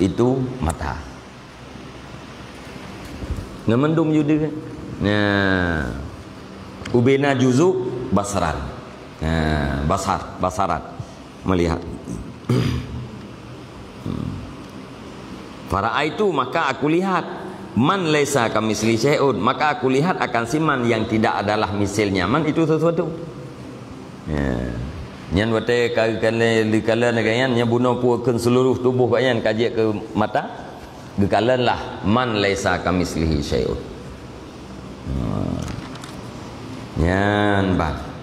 itu mata. Ngeumendum judeueng. Nah. Ubena juzuk basaran. Nah, basar, basaran. Melihat. Fara'aitu, maka aku lihat. Man laisa kamitslihi syai'un, maka aku lihat akan si man yang tidak adalah misilnya man itu sesuatu. Ya. Nyan watée ka geukalon, geukalon lagée nyan, nyan bunoe peue kheun seluruh tuboh gobnyan ka jeuet keu mata, geukalonlah man laisa kamitslihi syai'un. Ha. Nyan ban.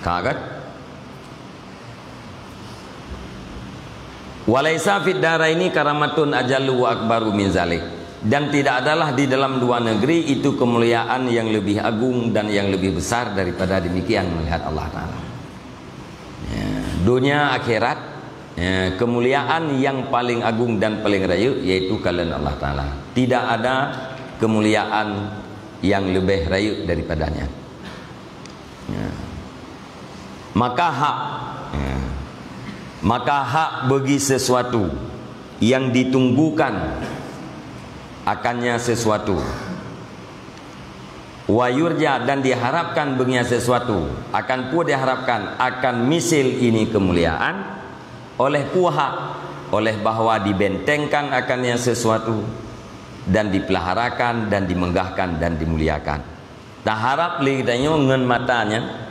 Ka kan? "Walaisa fid daraini karamatun ajallu wa akbaru min zalik." Dan tidak adalah di dalam dua negeri itu kemuliaan yang lebih agung dan yang lebih besar daripada demikian melihat Allah Ta'ala. Ya, dunia akhirat, ya, kemuliaan yang paling agung dan paling rayeuk yaitu kalon Allah Ta'ala. Tidak ada kemuliaan yang lebih rayeuk daripadanya. Ya. Maka hak, ya. Maka hak bagi sesuatu yang ditunggukan akannya sesuatu. Wa yurja, dan diharapkan beungiat sesuatu. Akan peue diharapkan? Akan misil ini kemuliaan. Oleh peue hak? Oleh bahwa dibentengkan akannya sesuatu dan dipeulaharakan dan dimeugahkan dan dimuliakan. Taharap lé geutanyoe ngon mata nyan,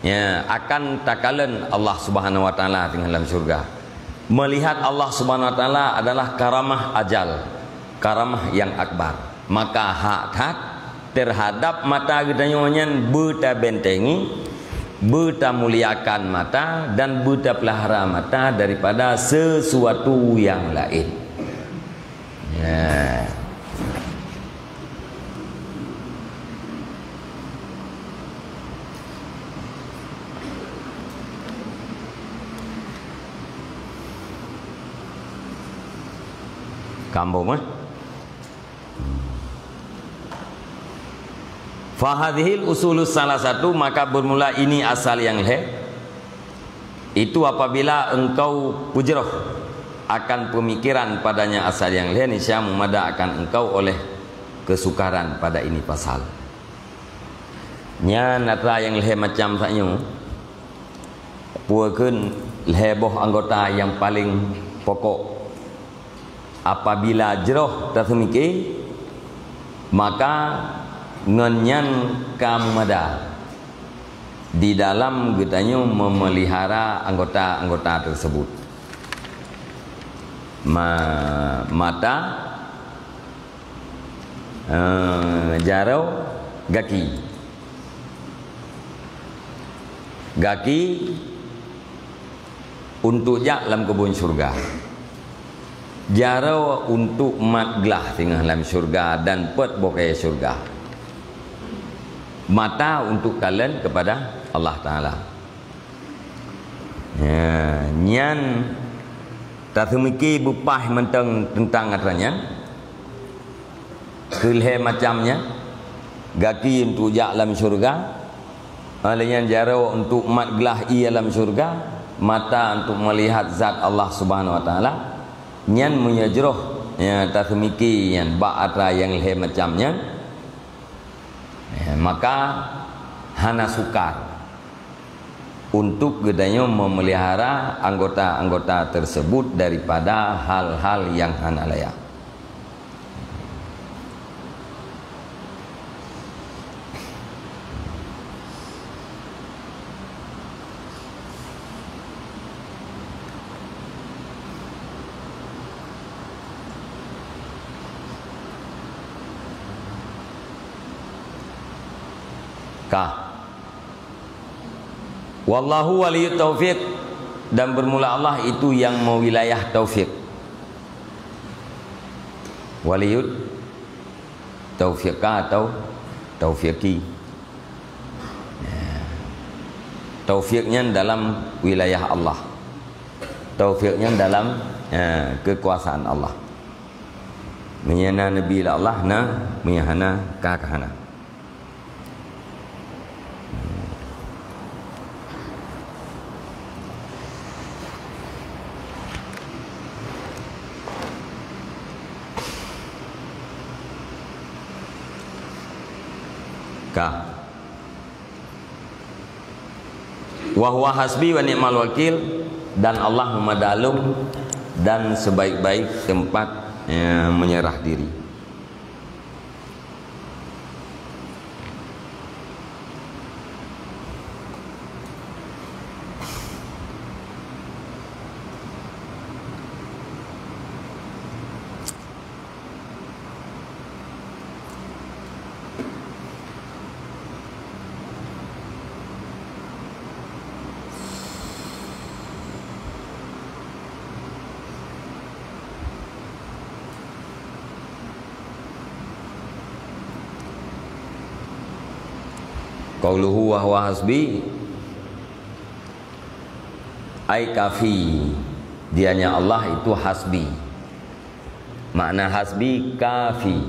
ya, akan takalon Allah Subhanahu wa Taala teungoh lam syurga. Melihat Allah Subhanahu wa Taala adalah karamah ajal, karamah yang akbar. Maka hak that terhadap mata geutanyoe nyan beutabentengi, beutamuliakan mata, dan beutapeulahara mata daripada sesuatu yang laén. Ya. Kambom, eh? Fahadhil usulus salah satu, maka bermula ini asal yang lhée. Itu apabila engkau peujroh akan pemikiran padanya asal yang lhée, niscaya meumada akan engkau oleh kesukaran pada ini pasal. Nyan atra nyang lhée macam saat nyoe. Peue kheun lhée boh anggota nyang paleng pokok. Apabila jroh taseumike, maka ngon nyan ka meumada di dalam geutanyoe memelihara anggota-anggota tersebut. Ma-, mata, eh, jaroe, gaki. Gaki untuk jak lam keubon syurga. Jaroe untuk mat glah singoh lam syurga dan peuet bukée syurga. Mata untuk kalon kepada Allah Taala. Ya, nyan taseumike beupaih mantong teuntang atra nyan. Keu lhée macam nyan, gaki untuk jak lam syeuruga, lheueh nyan jaroe untuk mat glah ié lam syeuruga, mata untuk meulihat zat Allah Subhanahu Wa Taala, nyan meunyoe jroh, ya, taseumike nyan bak atra nyang lhée macam nyan, ya, maka hana sukar untuk geutanyoe memelihara anggota-anggota tersebut daripada hal-hal yang hana layak. Ka. Wallahu waliyut taufiq, dan bermula Allah itu yang mewilayah taufik. Waliyut taufiqa atau taufiqi. Ya. Taufik nyan dalam wilayah Allah. Taufik nyan dalam, eh, kekuasaan Allah. Meunyoe na neubi lé Allah, na, meunyoe hana, ka, ka hana. Ka. Wa huwa hasbi wa ni'mal wakil, dan Allah meumada lom dan sebaik-baik tempat, eh, menyerah diri. Qauluhu wa huwa hasbi, ai kafi. Dianya Allah itu hasbi. Makna hasbi kafi.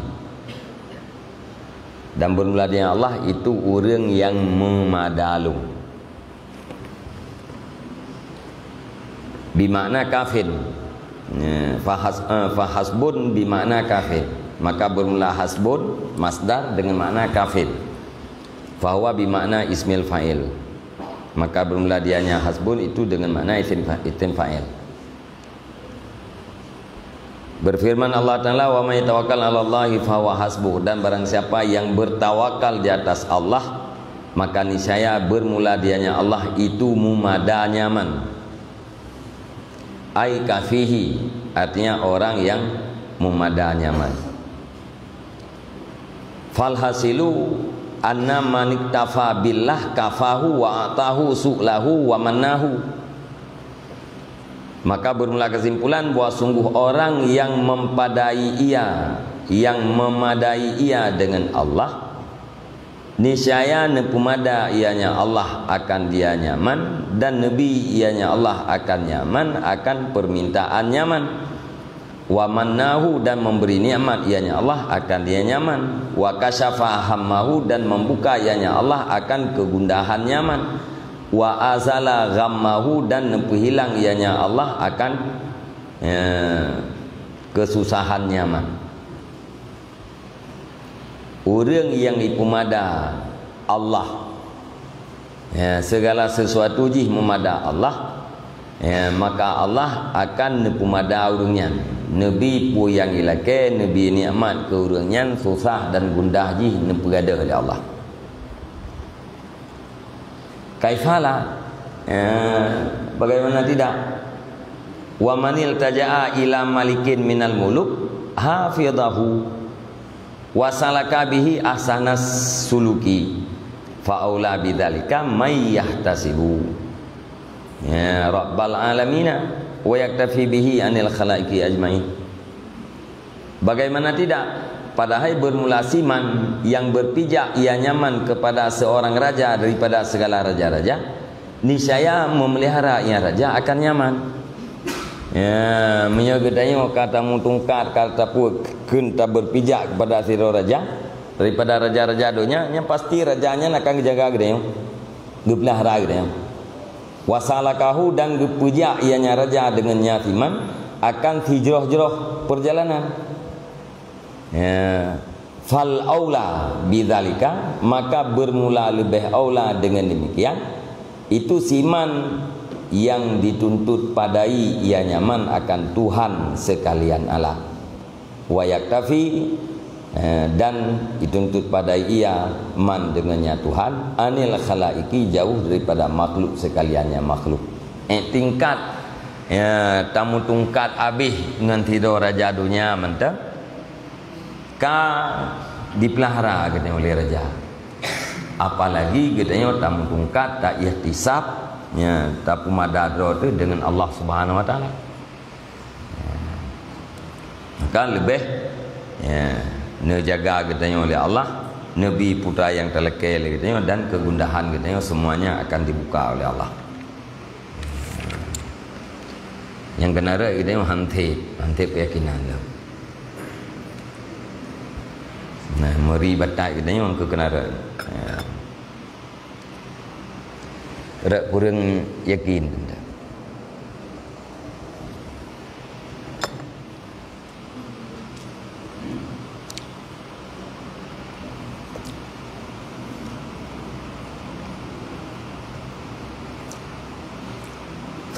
Dan beurmula dianya Allah itu ureuëng nyang meumada lom. Bimakna kafin. Ya, fahas-, eh, fahasbun bimakna kafin. Maka beurmula hasbun masdar dengan makna kafin. Fahuwa bimakna ismil fa'il. Maka beurmula dianya hasbun itu dengan makna isim fa-, isim fa'il. Berfirman Allah Ta'ala, "Wa may yatawakkal 'alallahi fahuwa hasbuh," dan barang siapa yang bertawakal di atas Allah, maka niscaya bermula dianya Allah itu meumada nyaman. Ai kafihi, artinya orang yang meumada nyaman. Falhasilu anna maniktafa billah kafahu wa atahu su'lahu wa mannahu. Maka bermula kesimpulan bahwa sungguh orang yang mempadai ia, yang memadai ia dengan Allah, niscaya neupeumada ianya Allah akan dia nyaman, dan neubi ianya Allah akan nyaman, akan permintaan nyaman. Wa mannahu, dan memberi nikmat ianya Allah akan dia nyaman. Wa kasyafa hammahu, dan membuka ianya Allah akan kegundahan nyaman. Wa azala ghammahu, dan neupeuhilang ianya Allah akan, ya, kesusahan nyaman. Ureuëng nyang jipeumada Allah, ya, segala sesuatu jih meumada Allah, ya, maka Allah akan neupeumada ureuëng nyan. Neubi peue nyang jilakée, neubi nikmat keu ureuëng nyan, susah dan gundah jih neupeugadôh lé Allah. Kaifala, eh, bagaimana tidak? Wa manil taja'a ila malikin minal muluk hafidhahu wa salaka bihi ahsanas suluki fa aula bidzalika may yahtasibu, ya, rabbal alamina wa yaktafi bihi anil khalaiqi ajmain. Bagaimana tidak? Padahai bermula siman yang berpijak ia nyaman kepada seorang raja daripada segala raja-raja, niscaya memelihara ia raja akan nyaman. Ya, meunyoe geutanyoe ka tamutungkat, ka tapeue kheun taberpijak kepada sidroe raja daripada raja-raja donya, nyan pasti raja nyan akan geujaga geutanyoe, geupeulihara geutanyoe. Wasalakahu, dan geupeujak ianya raja deungon nya siman akan sijroh-jroh peurjalanan. Ya. Fal aula bidzalika, maka bermula leubeh aula deungon demikian, itu siman yang dituntut padai ia nyaman akan Tuhan sekalian alam. Wa yaktafi, eh, dan dituntut padai ia man deungon nya Tuhan, anil khalaiki, jauh daripada makhluk sekalian nyang makhluk. Eh, tingkat, ya, tamutungkat abéh ngon sidroe raja donya mantong ka dipeulihara geutanyoe lé raja. Apalagi geutanyoe tamutungkat, ta-ihtisab, ya, tapeumada droe teuh deungon Allah Subhanahu wa Taala. Maka leubeh, ya, neujaga geutanyoe lé Allah, Nabi putra nyang talakée lé geutanyoe dan kegundahan geutanyoe semuanya akan dibuka oleh Allah. Nyang keunaroe geutanyoe hanté, hanté keuyakinan lom. Nah, meuri batat geutanyoe keu keunaroe. Ya. Rot kureueng yakin teuntang.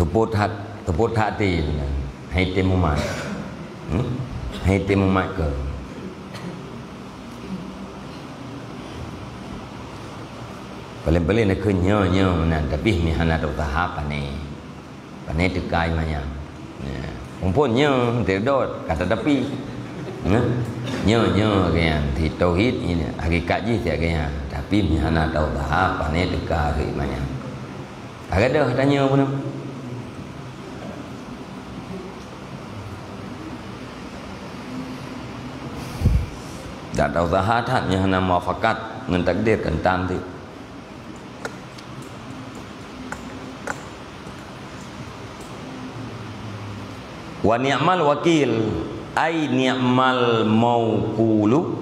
Seupôt hat-, seupôt hati, hai tem umat. Hmm? Hai tem umat keu. Paléng-paléng na keu nyoe, nyoe meunan, tapi meuhana teuusaha pané. Pané teuka iman nyan. Ya. Muphom nyoe, teuh dot, ka tatapi. Nah, nyoe, nyoe, kan, di tauhid ini, hakikat jih siat gaya. Tapi meuhana teuusaha, pané teuka iman nyan. Ka gadoh tanyoe bunoe. Dak teuusaha that, meuhana muafakat ngon takdir, keutam teuh. Wa ni'mal wakil, ai ni'mal mauqulu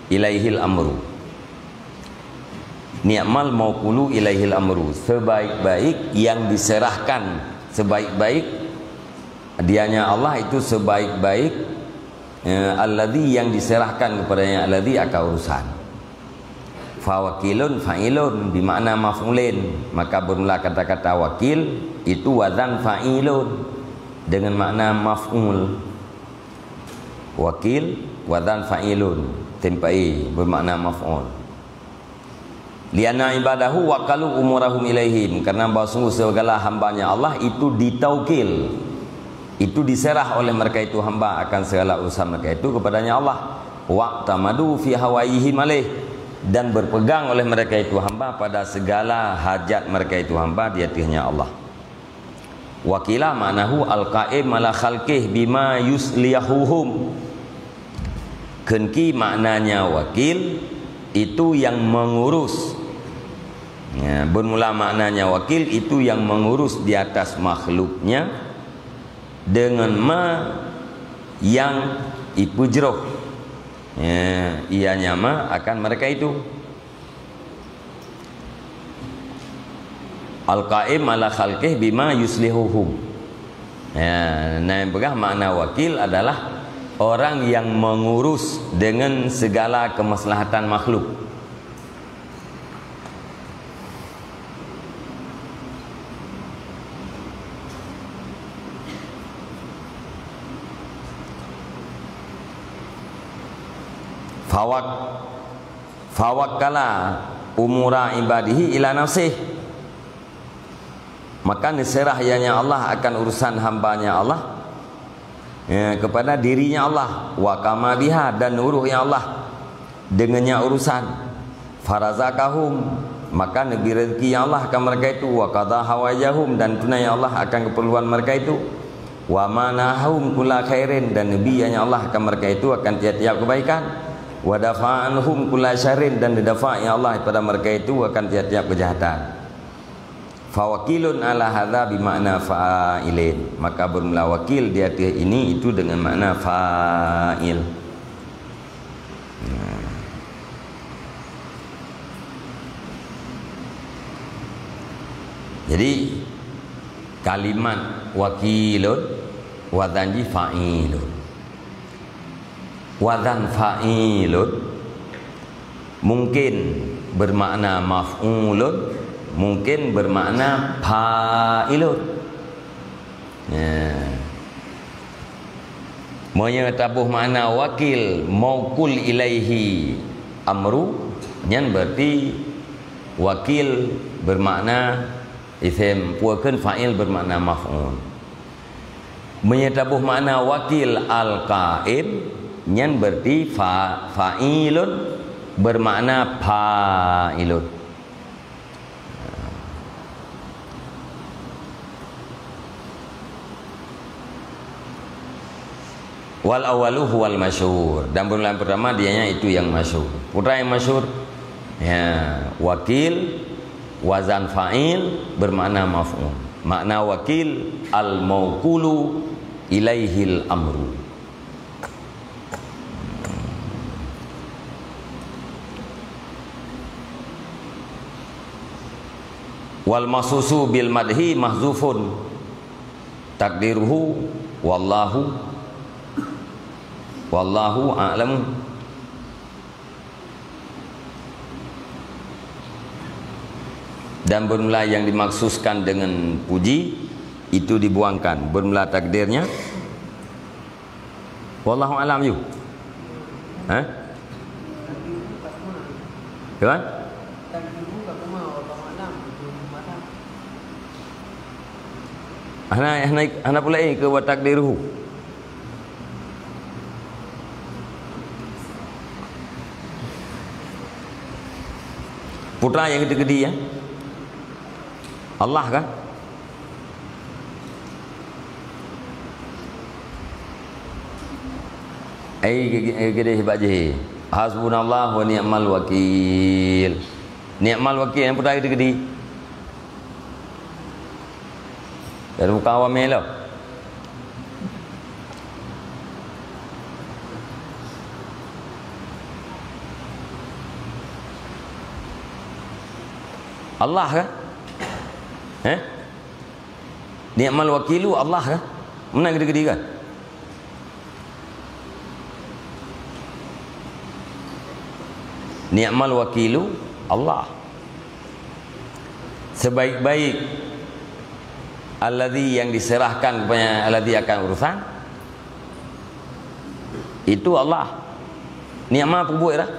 ilaihil amru. Ni'mal mauqulu ilaihil amru, sebaik-baik yang diserahkan, sebaik-baik, dianya Allah itu sebaik-baik, eh, alladzi, yang diserahkan kepadanya, alladzi, akan urusan. Fawakilun fa'ilun, bimakna maf'ulin. Maka bermula kata-kata wakil itu wazan fa'ilun dengan makna maf'ul. Wakil, wazan fa'ilun, tem pa'i, bermakna maf'ul. Lianna ibadahu wakalu umurahum ilaihim, karena bahwa sungguh segala hambanya Allah itu ditaukil, itu diserah oleh mereka itu hamba akan segala urusan mereka itu kepadanya Allah. Wa'tamadu fi hawaihim alaih, dan berpegang oleh mereka itu hamba pada segala hajat mereka itu hamba di atasnya Allah. Wakila ma'nahu al-qaim ala khalqih bima yuslihuhum. Keunki maknanya wakil, itu yang mengurus. Ya, bermula maknanya wakil, itu yang mengurus di atas makhluknya dengan ma yang ipeujroh. Ya, ianya ma akan mereka itu. Al-qaim ala khalqih bima yuslihuhum. Ya, nah, yang peugah makna wakil adalah orang yang mengurus dengan segala kemaslahatan makhluk. Fawak-, fawakkala umura ibadihi ila nafsih. Maka neuseurah ianya Allah akan urusan hamba-Nya Allah, ya, kepada diri-Nya Allah, wa qama biha, dan neuurus, ya Allah, dengan nya urusan. Farazaqahum, maka neubri rezeki, ya Allah, akan mereka itu, wa qadha hawaijahum, dan tunai, ya Allah, akan keperluan mereka itu. Wa manahum kulla khairin, dan neubri, ya Allah, akan mereka itu akan tiap-tiap kebaikan. Wa dafa'a anhum kulla syarrin, dan neudafa, ya Allah, kepada mereka itu akan tiap-tiap kejahatan. Fawakilun ala hadza bimakna fa'ilin. Maka bermula wakil di ateueh ini itu dengan makna fa'il. Nah. Jadi, kalimat wakilun, wazan jih fa'ilun. Wazan fa'ilun mungkin bermakna maf'ulun, mungkin bermakna fa'ilun. Ya. Meunyoe taboh makna wakil, mauqul ilaihi amru, nyan berarti wakil bermakna isem, peue kheun fa'il bermakna maf'ul. Meunyoe taboh makna wakil al-qaim, nyan berarti fa-, fa'ilun bermakna fa'ilun. Wal awwalu huwal masyhur. Dan bulan pertama dianya itu yang masyhur. Peue nyang masyhur? Ya, wakil, wazan fa'il, bermakna maf'ul. Makna wakil, al-maukulu ilaihil amru. Wal makhsusu bil madhi mahzufun. Takdiruhu, wallahu, wallahu a'lamu. Dan bermula yang dimaksuskan dengan puji, itu dibuangkan. Bermula takdirnya, wallahu a'lam, yuk. Hah? Gimana? Hana, hana, hana pula, eh, ke wa takdiruhu. Putra nyang keudi-keudi, ya. Allah kan? Ai, ai, ai, bak jih. Hasbunallah wa ni'mal wakil. Ni'mal wakil nyang putra keudi-keudi. Dari muka awam ni lah. Allah kah? Eh? Ni'mal wakilu Allah kah? Meunan gede-gede kan? Ni'mal wakilu Allah. Sebaik-baik alladzi, yang diserahkan kepada alladzi akan urusan, itu Allah. Ni'ma peubuet dah.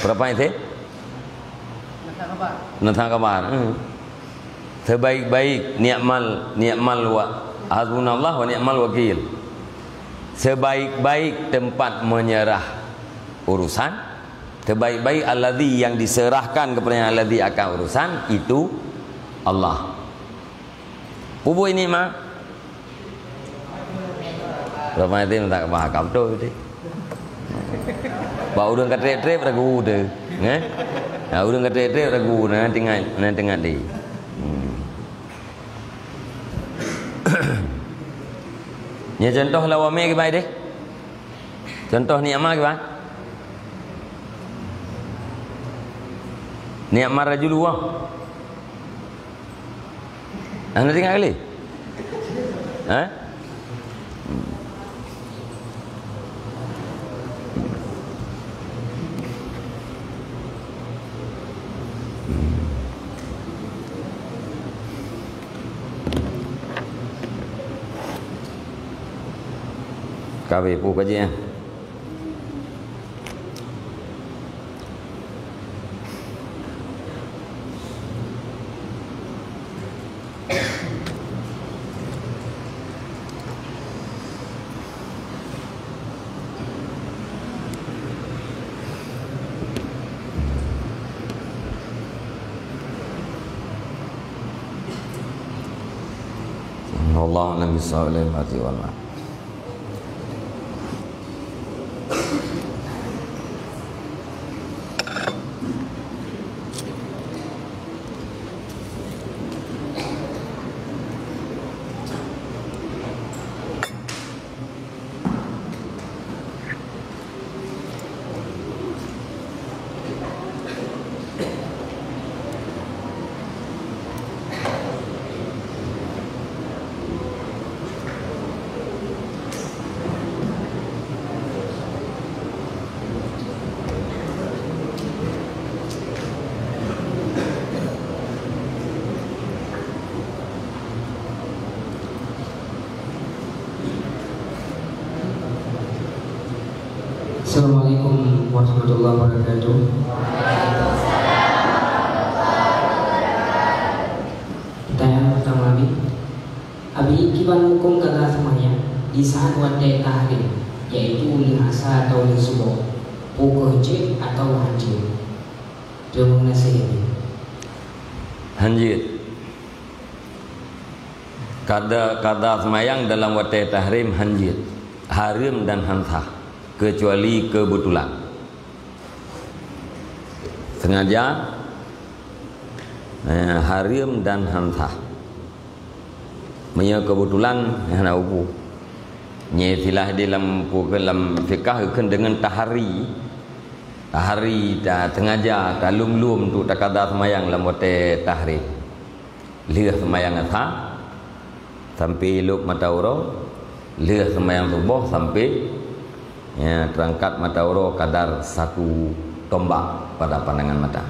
Berapa itu? Nasa kabar. Hmm. Sebaik-baik ni'mal, ni'mal wa, hasbunallah wa ni'mal wakil. Sebaik-baik tempat menyerah urusan, sebaik-baik alladzi, yang diserahkan kepada alladzi akan urusan, itu Allah. Peubuet nikmat. Ramai hati tak paham betul tu. Bak ureueng ka trép-trép ragu tu. Eh? Ha, ureueng ka trép-trép ragu, na teuingat, na teuingat deh. Hmm. Nyoe contoh lawamé kiban deh. Contoh nikmat kiban. Nikmat rajulu wah. Hana teuingat kali? Ha? Ka habéh peue kaji, eh? Wallahu a'lam bishawab. Assalamualaikum warahmatullahi wabarakatuh. Pertanyaan pertama, Abi. Abi, kiban hukôm gata seumayang di saat watèe tahrim, yaitu lheuh asa atawa lheuh suboh, peu kheueh jeuet atawa hana jeuet? Terima kasih, Abi. Hana jeuet. Kada, kada seumayang dalam watée tahrim hanjeuet, hareuem dan han sah, keucuali keubeutulan. Sengaja, eh, hareuem dan han sah. Meunyoe keubeutulan, hana upu. Nyoe istilah di lam, lam fikah geukheun deungon tahari. Tahari, ta-, sengaja, talum-lum untuk takada seumayang lam watée tahrim. Lheueh seumayang asar sampai lop mata uroe, lheueh seumayang suboh sampai, ya, teurangkat mata uroe kadar satu tombak pada pandangan mata.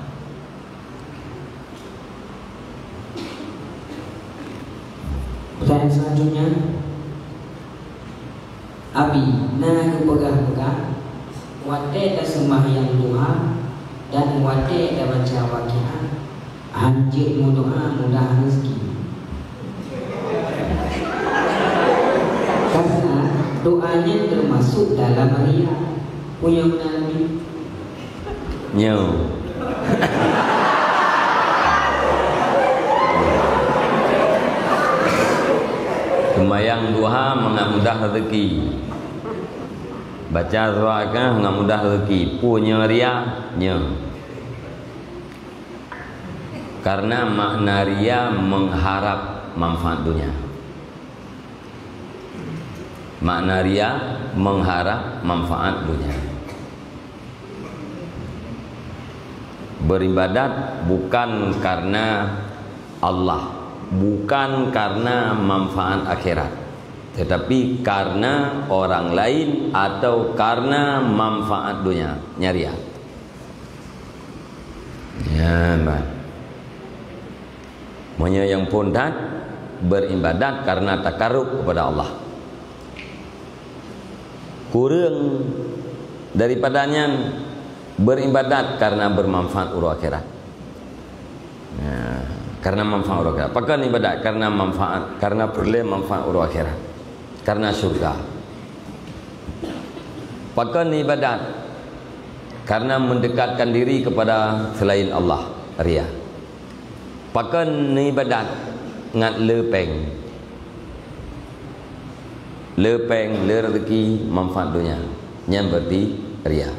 Pertanyaan selanjutnya, Abi, na geupeugah-peugah, watée taseumayang duha dan watée tabaca Waqiah, hanjeuet meudoá mudah rezeki. Karena doa nyan teumasok dalam riya. Peue nyang meunan, Abi? Nyoe. Seumayang duha mangat mudah rezeki. Baca surat Al-Kahf mangat mudah rezeki. Peue nyoe riya? Nyoe. Karena makna riya mengharap manfaat dunia. Makna riya mengharap manfaat dunia. Beribadat bukan karena Allah, bukan karena manfaat akhirat, tetapi karena orang lain atau karena manfaat dunia. Nyan riya. Ya, bah. Meunyoe nyang phon that, beribadat karena takarub kepada Allah. Kureueng daripada nyan, beribadat karena bermanfaat uroe akhirat. Nah, karena manfaat uroe akhirat. Pakon ibadat? Karena manfaat, karena peureulée manfaat uroe akhirat. Karena syurga. Pakon ibadat? Karena mendekatkan diri kepada selain Allah, riya. Pakon ibadat? Ngat le péng. Le péng, le rezeki, manfaat dunia. Nyan berarti riya.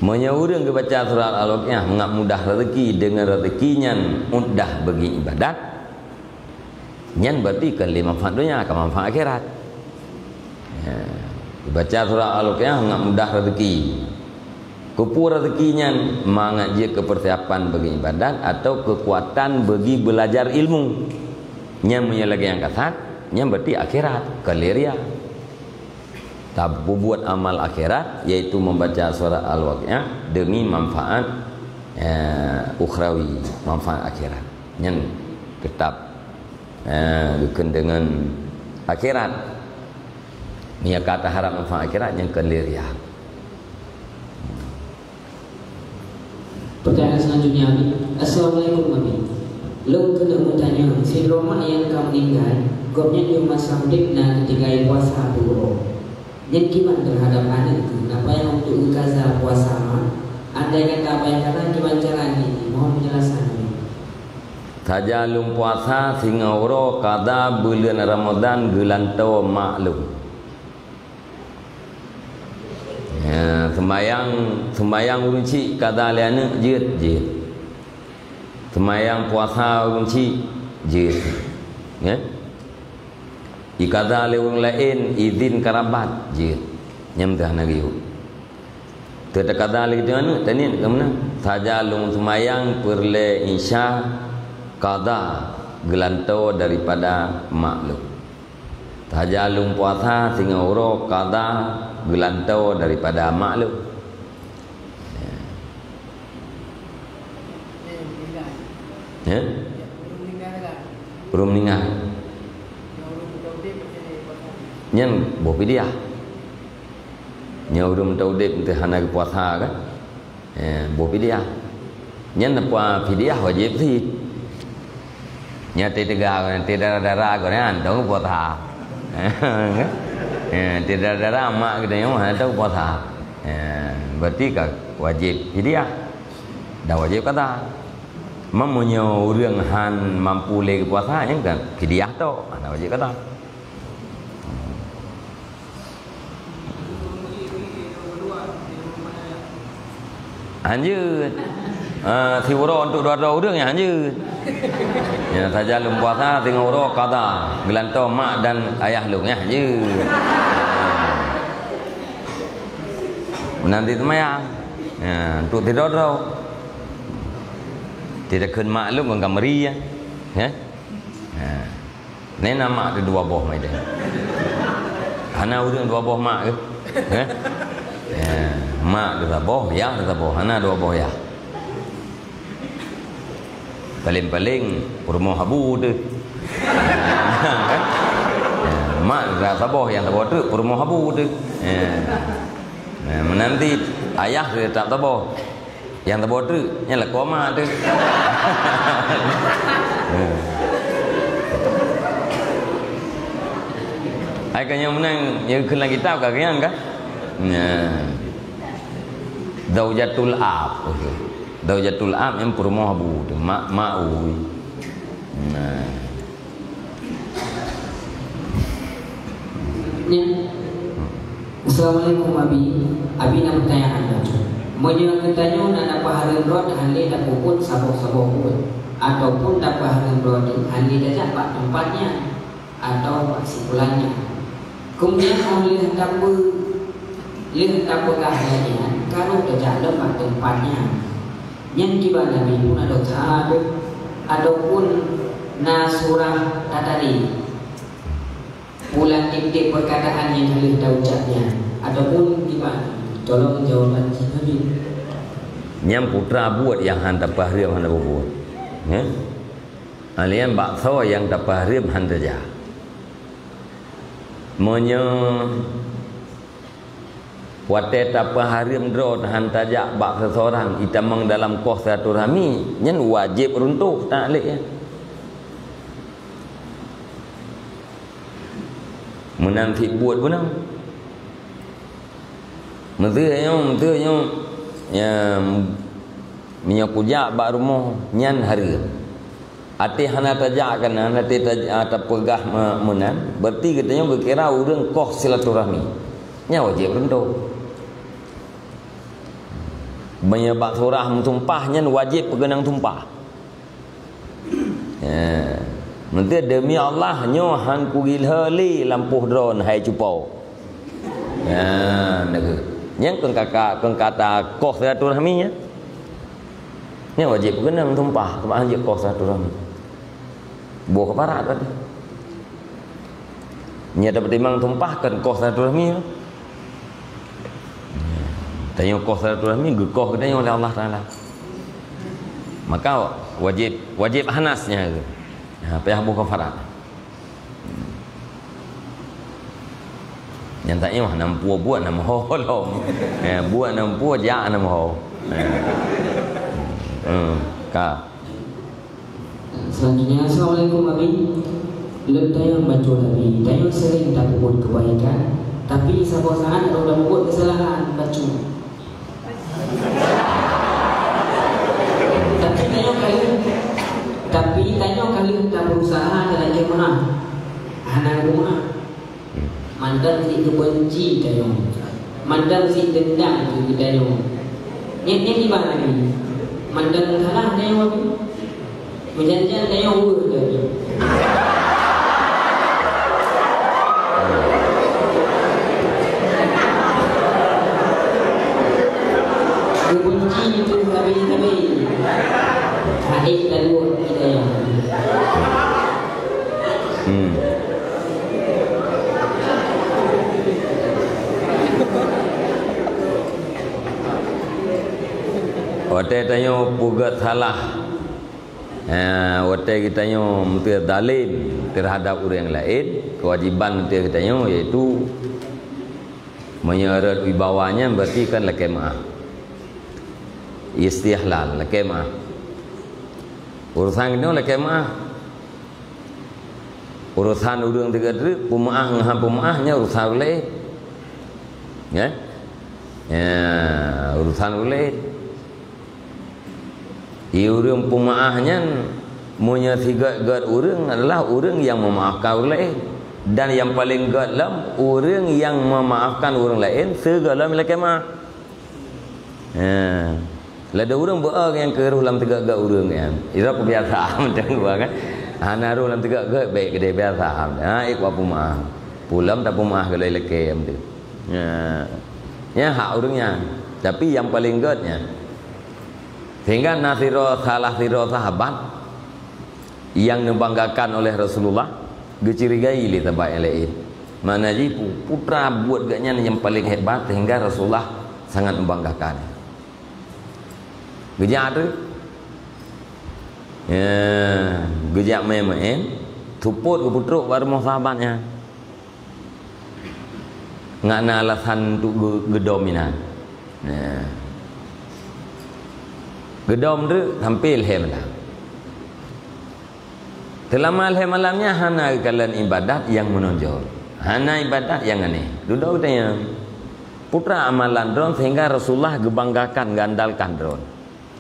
Meunyoe ureuëng geubaca surat Al-Waqiah mangat mudah rezeki deungon rezeki nyan mudah bagi ibadat, nyan berarti kon le manfaat dunia, ka manfaat akhirat. Ya. Geubaca surat Al-Waqiah mangat mudah rezeki. Keupeue rezeki nyan? Mangat jeuet keu persiapan bagi ibadat atau keukuatan bagi belajar ilmu. Nyan meunyoe lagée nyang kasat, nyan berarti akhirat, kon le riya. Tapeubuet amal akhirat, yaitu membaca surat Al-Waqiah demi manfaat, eh, ukhrawi, manfaat akhirat. Nyan teutap, eh, geukheun deungon akhirat. Meunyoe ka taharab manfaat akhirat, nyan kon le riya. Pertanyaan selanjutnya, Abi. Assalamualaikum, Abi. Lôn keuneuk meutanyong, sidroe mak nyang ka meuninggai, gobnyan di masa udeb na geutinggai puasa peuet uroe. Nyan kiban teuhadab aneuk keuh, na payah untuk geukaza puasa mak? Andai kata payah kaza, kiban cara nyan? Mohon penjelasan, Abi. Sajan lôn puasa singoh uroe kaza buleuen Ramadhan geulantoe mak lôn. Ya, sembayang, sembayang ureuëng chik kaza lé aneuk jeuet, jeuet. Sembayang puasa ureuëng chik jeuet. Ya. Ikaza lé ureuëng laén izin karabat jeuet. Nyam teuh hana geuyue. Teu takaza lé geutanyoe aneuk taniet keumeunang. Sajan lôn sembayang peureulée isya kaza geulantoe daripada mak lôn. Sajan lôn puasa singoh uroe kaza geulantoe daripada mak lôn. Ya. Ya? Ureuëng meuninggai. Nyan boh fidyah. Nyan ureuëng meuteudeb teuh hana geupuasa kan? Eh, boh fidyah. Nyan pue fidyah wajéb cit. Nyan teuga, teu dara-dara geuh nyan dong puasa. Eh, teu dara-dara mak geutanyoe hana tong puasa. Eh, berarti ka wajéb fidyah. Dan wajéb kaza. Meunyoe ureuëng han mampu lé geupuasa, nyan kan fidyah tok, hana wajéb qada. Hanjeuet. Ah, siuroe untuk dua droe ureuëng nyan hanjeuet. Nyan saja lôn puasa singoh uroe qada, geulantoe mak dan ayah lôn nyan hanjeuet. Meunan cit seumayang. Ya, untuk sidroe-droe. Tidak kheun mak lôn kon ka meuri ya. Ya. Ya. Nyan na mak teuh dua boh mai deh. Hana ureuëng dua boh mak ke? Ya. Ya, mak teuh saboh, yah teuh saboh. Hana dua boh yah. Paléng-paléng peurumoh abu teuh. Ya, mak teuh saboh, nyang saboh treuk peurumoh abu teuh. Ya. Nah, meunan cit ayah teuh saboh. Nyang saboh treuk, nyan lakoe mak teuh. Hai ka nyang meunan, nyang keu lam kitab ka nyan ka? Nah. Zaujatul ab. Zaujatul ab nyang peurumoh abu teuh, mak, mak ui. Nah. Nyan. Assalamualaikum, Abi. Abi na peutanyaan bacut. Meunyoe geutanyoe na tapeuhareuem rot, hana lé tapeubuet saboh-saboh buet, ataupun tapeuhareuem rot hana lé tajak bak teumpat nyan, atawa bak sikulan nyan. Keumudian óh lheueh tapeu-, lheueh tapeugah lagée nyan, ka rhoh tajak lom bak teumpat nyan. Nyan kiban Nabi pun adoe that, ataupun na surah tatari pulan tieb-tieb peukataan nyang ka lheueh taucab nyan, ataupun kiban? Tolong jawaban jih Nabi. Nyang putra buet nyang han tapeuhareuem hana buet. Nyan? Alian baksoe nyang tapeuhareuem han tajak. Meunyoe watée tapeuhareuem droe han tajak bak seuseurang, itamong dalam koh silaturahmi, nyan wajéb runtoh taat lé nyan. Meunan cit buet beuna. Meuseu nyoe, meuseu nyoe, ya, meunyoe kujak bak rumoh, nyan hareuem. Até hana tajak keunan, até taj-, ah, tapeugah me-, meunan, berarti geutanyoe geukira ureuëng koh silaturahmi. Nyan wajéb runtoh. Meunyoe bak surah meusumpah, nyan wajéb peukeunong sumpah. Ya. Meunteue, "Demi Allah, nyoe han kugilhö lé lampôh droen, hai cupo." Ya, nyan keuh. Nyan keuh kaka, keuh kata koh silaturahmi nyan. Nyan wajéb peukeunong sumpah, teuma han jeuet koh silaturahmi. Boh keuparat berarti. Nyan tapeutimang sumpah kon koh silaturahmi. Tanyoe koh silaturahmi geukoh geutanyoe lé Allah Taala. Maka wajéb, wajéb hanas nyan. Ha, payah boh kafarat. Nyang tanyoe hana meupeue buet hana meuho lom. Ya, buet hana meupeue jak hana meuho. Ya. Hmm, ka. Selanjutnya, assalamualaikum Abi. Lôn tanyong bacut Abi, tanyoe sering tapeubuet keubaikan, tapi saboh saat lôn tapeubuet keusalahan bacut. Tapi tanyoe ka lheueh, tapi tanyoe ka lheueh tapeurusaha talakée meu'ah, hana geumeu'ah. Mantong sit geubeunci tanyoe. Mantong sit deundam keu geutanyoe. Nyan, nyan kiban lagée. Mantong salah tanyoe tu. Meujan-jan tanyoe weueh lagée. Geubeunci tu sabe-sabe. Hana taluek geutanyoe. Hmm. Watée tanyoe peugét salah, eh, watée geutanyoe meuteuh zalem teuhadab ureuëng laén, keuwajéban meuteuh geutanyoe yaitu meunyoe rot wibawa nyan berarti kan lakée meu'ah. Istihlal, lakée meu'ah. Urosan geutanyoe lakée meu'ah. Urosan ureuëng tiga treuk, peumeu'ah ngon han peumeu'ah nyan urosan ulée. Ya? Ya, urosan ulée. Di ureuëng peumaáh nyan, meunyoe sigét-gét ureuëng adalah ureuëng nyang meumaafkan ureuëng laén. Dan nyang paleng gét lom, ureuëng nyang meumaafkan ureuëng laén sigohlom lakée meuáh. Ha. Ladôm ureuëng beu-o nyang keu rôh lam teugét-gét ureuëng nyan. Ira keubiasaan macam tu kan. Hana rôh lam teugét-gét, bék keudeh biasa. Ha, ikwa peumaáh. Pulam tapeumaáh golom lakée macam tu. Ya. Nyan hak ureuëng nyan. Tapi nyang paleng gét nyan. Sehingga na sidroe, salah sidroe sahabat nyang neubanggakan oleh Rasulullah, geucurigai lé sahabat nyang laén. Makna jih pu-, putra buet geuh nyan nyang paleng hebat sehingga Rasulullah sangat membanggakan. Geujak tu. Ya, geujak meu'én-meu'én, seupôt geupeutrok bak rumoh sahabat nyan. Ngat na alasan untuk geu-, geudom inan. Nah. Geudom tu sampai lhée malam. Seulama lhée malam nyan hana geukalon ibadat nyang meunonjol. Hana ibadat nyang aneh. Dudoe geutanyoe. Peue teuma amalan droen sehingga Rasulullah geubanggakan, geuandalkan droen.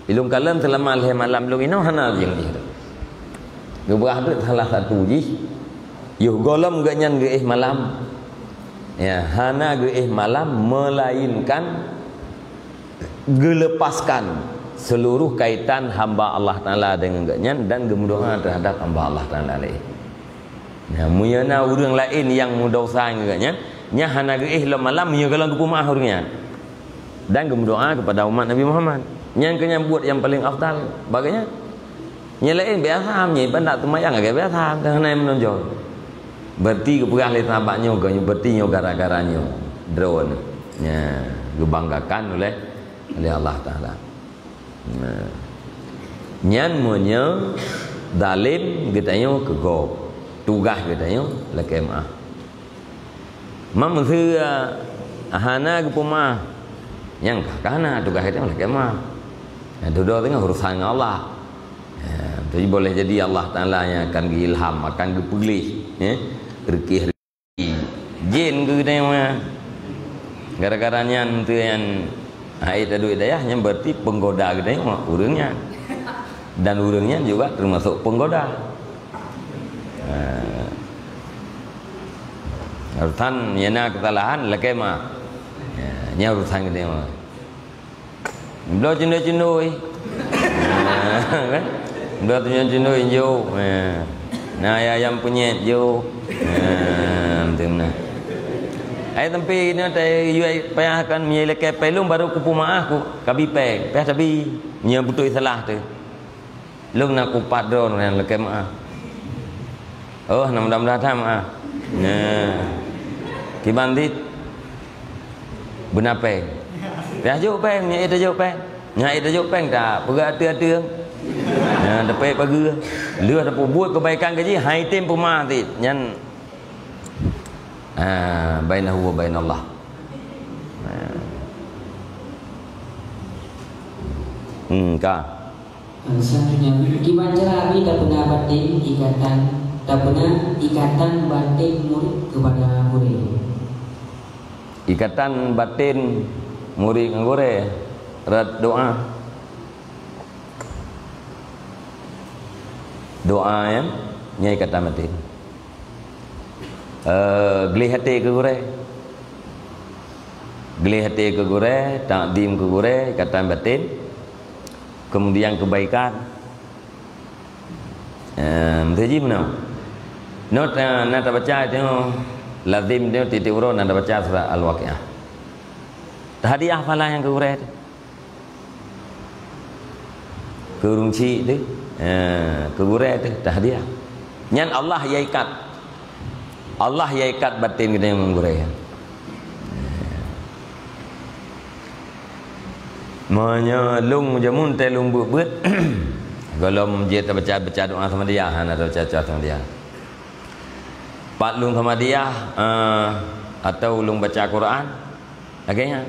Ilôn kalon seulama lhée malam lôn inoe hana nyang jih. Geubrah deuek salah satu jih, yoh gohlom geuhnyan geuéh malam. Ya, hana geuéh malam, meulainkan geuleupaskan seuluruh kaitan hamba Allah Taala deungon geuhnyan dan geumeudoá teuhadap hamba Allah Taala laén. Nah, meunyoe na ureuëng laén nyang meudesya ngon geuhnyan, nyan hana geuéh lom malam, meunyoe gohlom geupeumaáh ureuëng nyan. Dan geumeudoá keupada umat Nabi Muhammad. Nyan keuh nyan buet nyang paleng afdal bak geuhnyan. Nyang laén biasa, meunyoe iban dak teumayang lagée biasa, dan hana nyang meunonjol. Berarti geupeugah lé sahabat nyoe, geuhnyoe berarti nyoe gara-gara nyoe, droen. Nya, geubanggakan oleh, oleh Allah Taala. Nah. Nyan meunyoe zalem geutanyoe keu gob, tugaih geutanyoe lakée meuáh. Meunyoe hana geupeumaáh, nyang ka, ka hana tugaih geutanyoe lakée meuáh. Nah, dudoe teungoh urusan ngon Allah. Ya, jadi boleh jadi Allah Taala nyang akan geuilham, akan geupeugléh, ya, reukeh Jén keu geutanyoe. Gara-gara nyan teuh nyan hana taduek dayah, nyan berarti penggoda geutanyoe ureuëng nyan. Dan ureuëng nyan juga termasuk penggoda. Ha. Urusan nyang na keusalahan lakée meuáh. Ya, nyan urusan geutanyoe. Bloe cundoi-cundoi. Kan? Bloe cundoi-cundoi jok. Eh. Na ayam penyet jok. Eh, macam na. Ai sampai ni tai yue payah kan meunyoe lakée péng lôn baru kupeumaáh ku, kabi péng. Payah tabi. Nyan beutôi salah tu. Lôn na kupat droe nyang lakée meuáh. Oh, na mudah-mudahan that meuáh. Nah. Kiban dit. Beuna péng. Dah jok péng, nyan éh tajok péng. Nyan éh tajok péng tak, peugah ateueng-ateueng. Nah, dapet pageue. Lheueh tapeubuet keubaikan keu jih, hai tem peumah dit. Nyan, ah, bainahu wa bainallah. Nah. Hmm, ka. Selanjutnya, kiban cara Abi tapeuna batin ikatan, tapeuna ikatan batin murid kepada gurée. Ikatan batin murid ngon gurée, rot doa. Doa, ya, nyan ikatan batin. Eh, gleh até keu gurée. Gleh até keu gurée, takzim keu gurée, ikatan batin. Kemudian kebaikan. Eh, meuteujih meunoe. Nyoe ta-, na tabaca teuh, lazim teuh tieb-tieb uroe na tabaca surat Al-Waqiah. Tahadiah pahala nyan keu gurée teuh. Keu ureuëng chik teuh, eh, keu gurée teuh tahadiah. Nyan Allah ya ikat. Allah ya ikat batin geutanyoe ngon gurée. Meunyoe lôn jameun teuh lôn beuet-beuet, gohlom jeuet tabaca-baca doa samadiyah, hana tabaca-baca samadiyah. Pat lôn samadiyah, eh, atau lôn baca Quran, lagée nyan.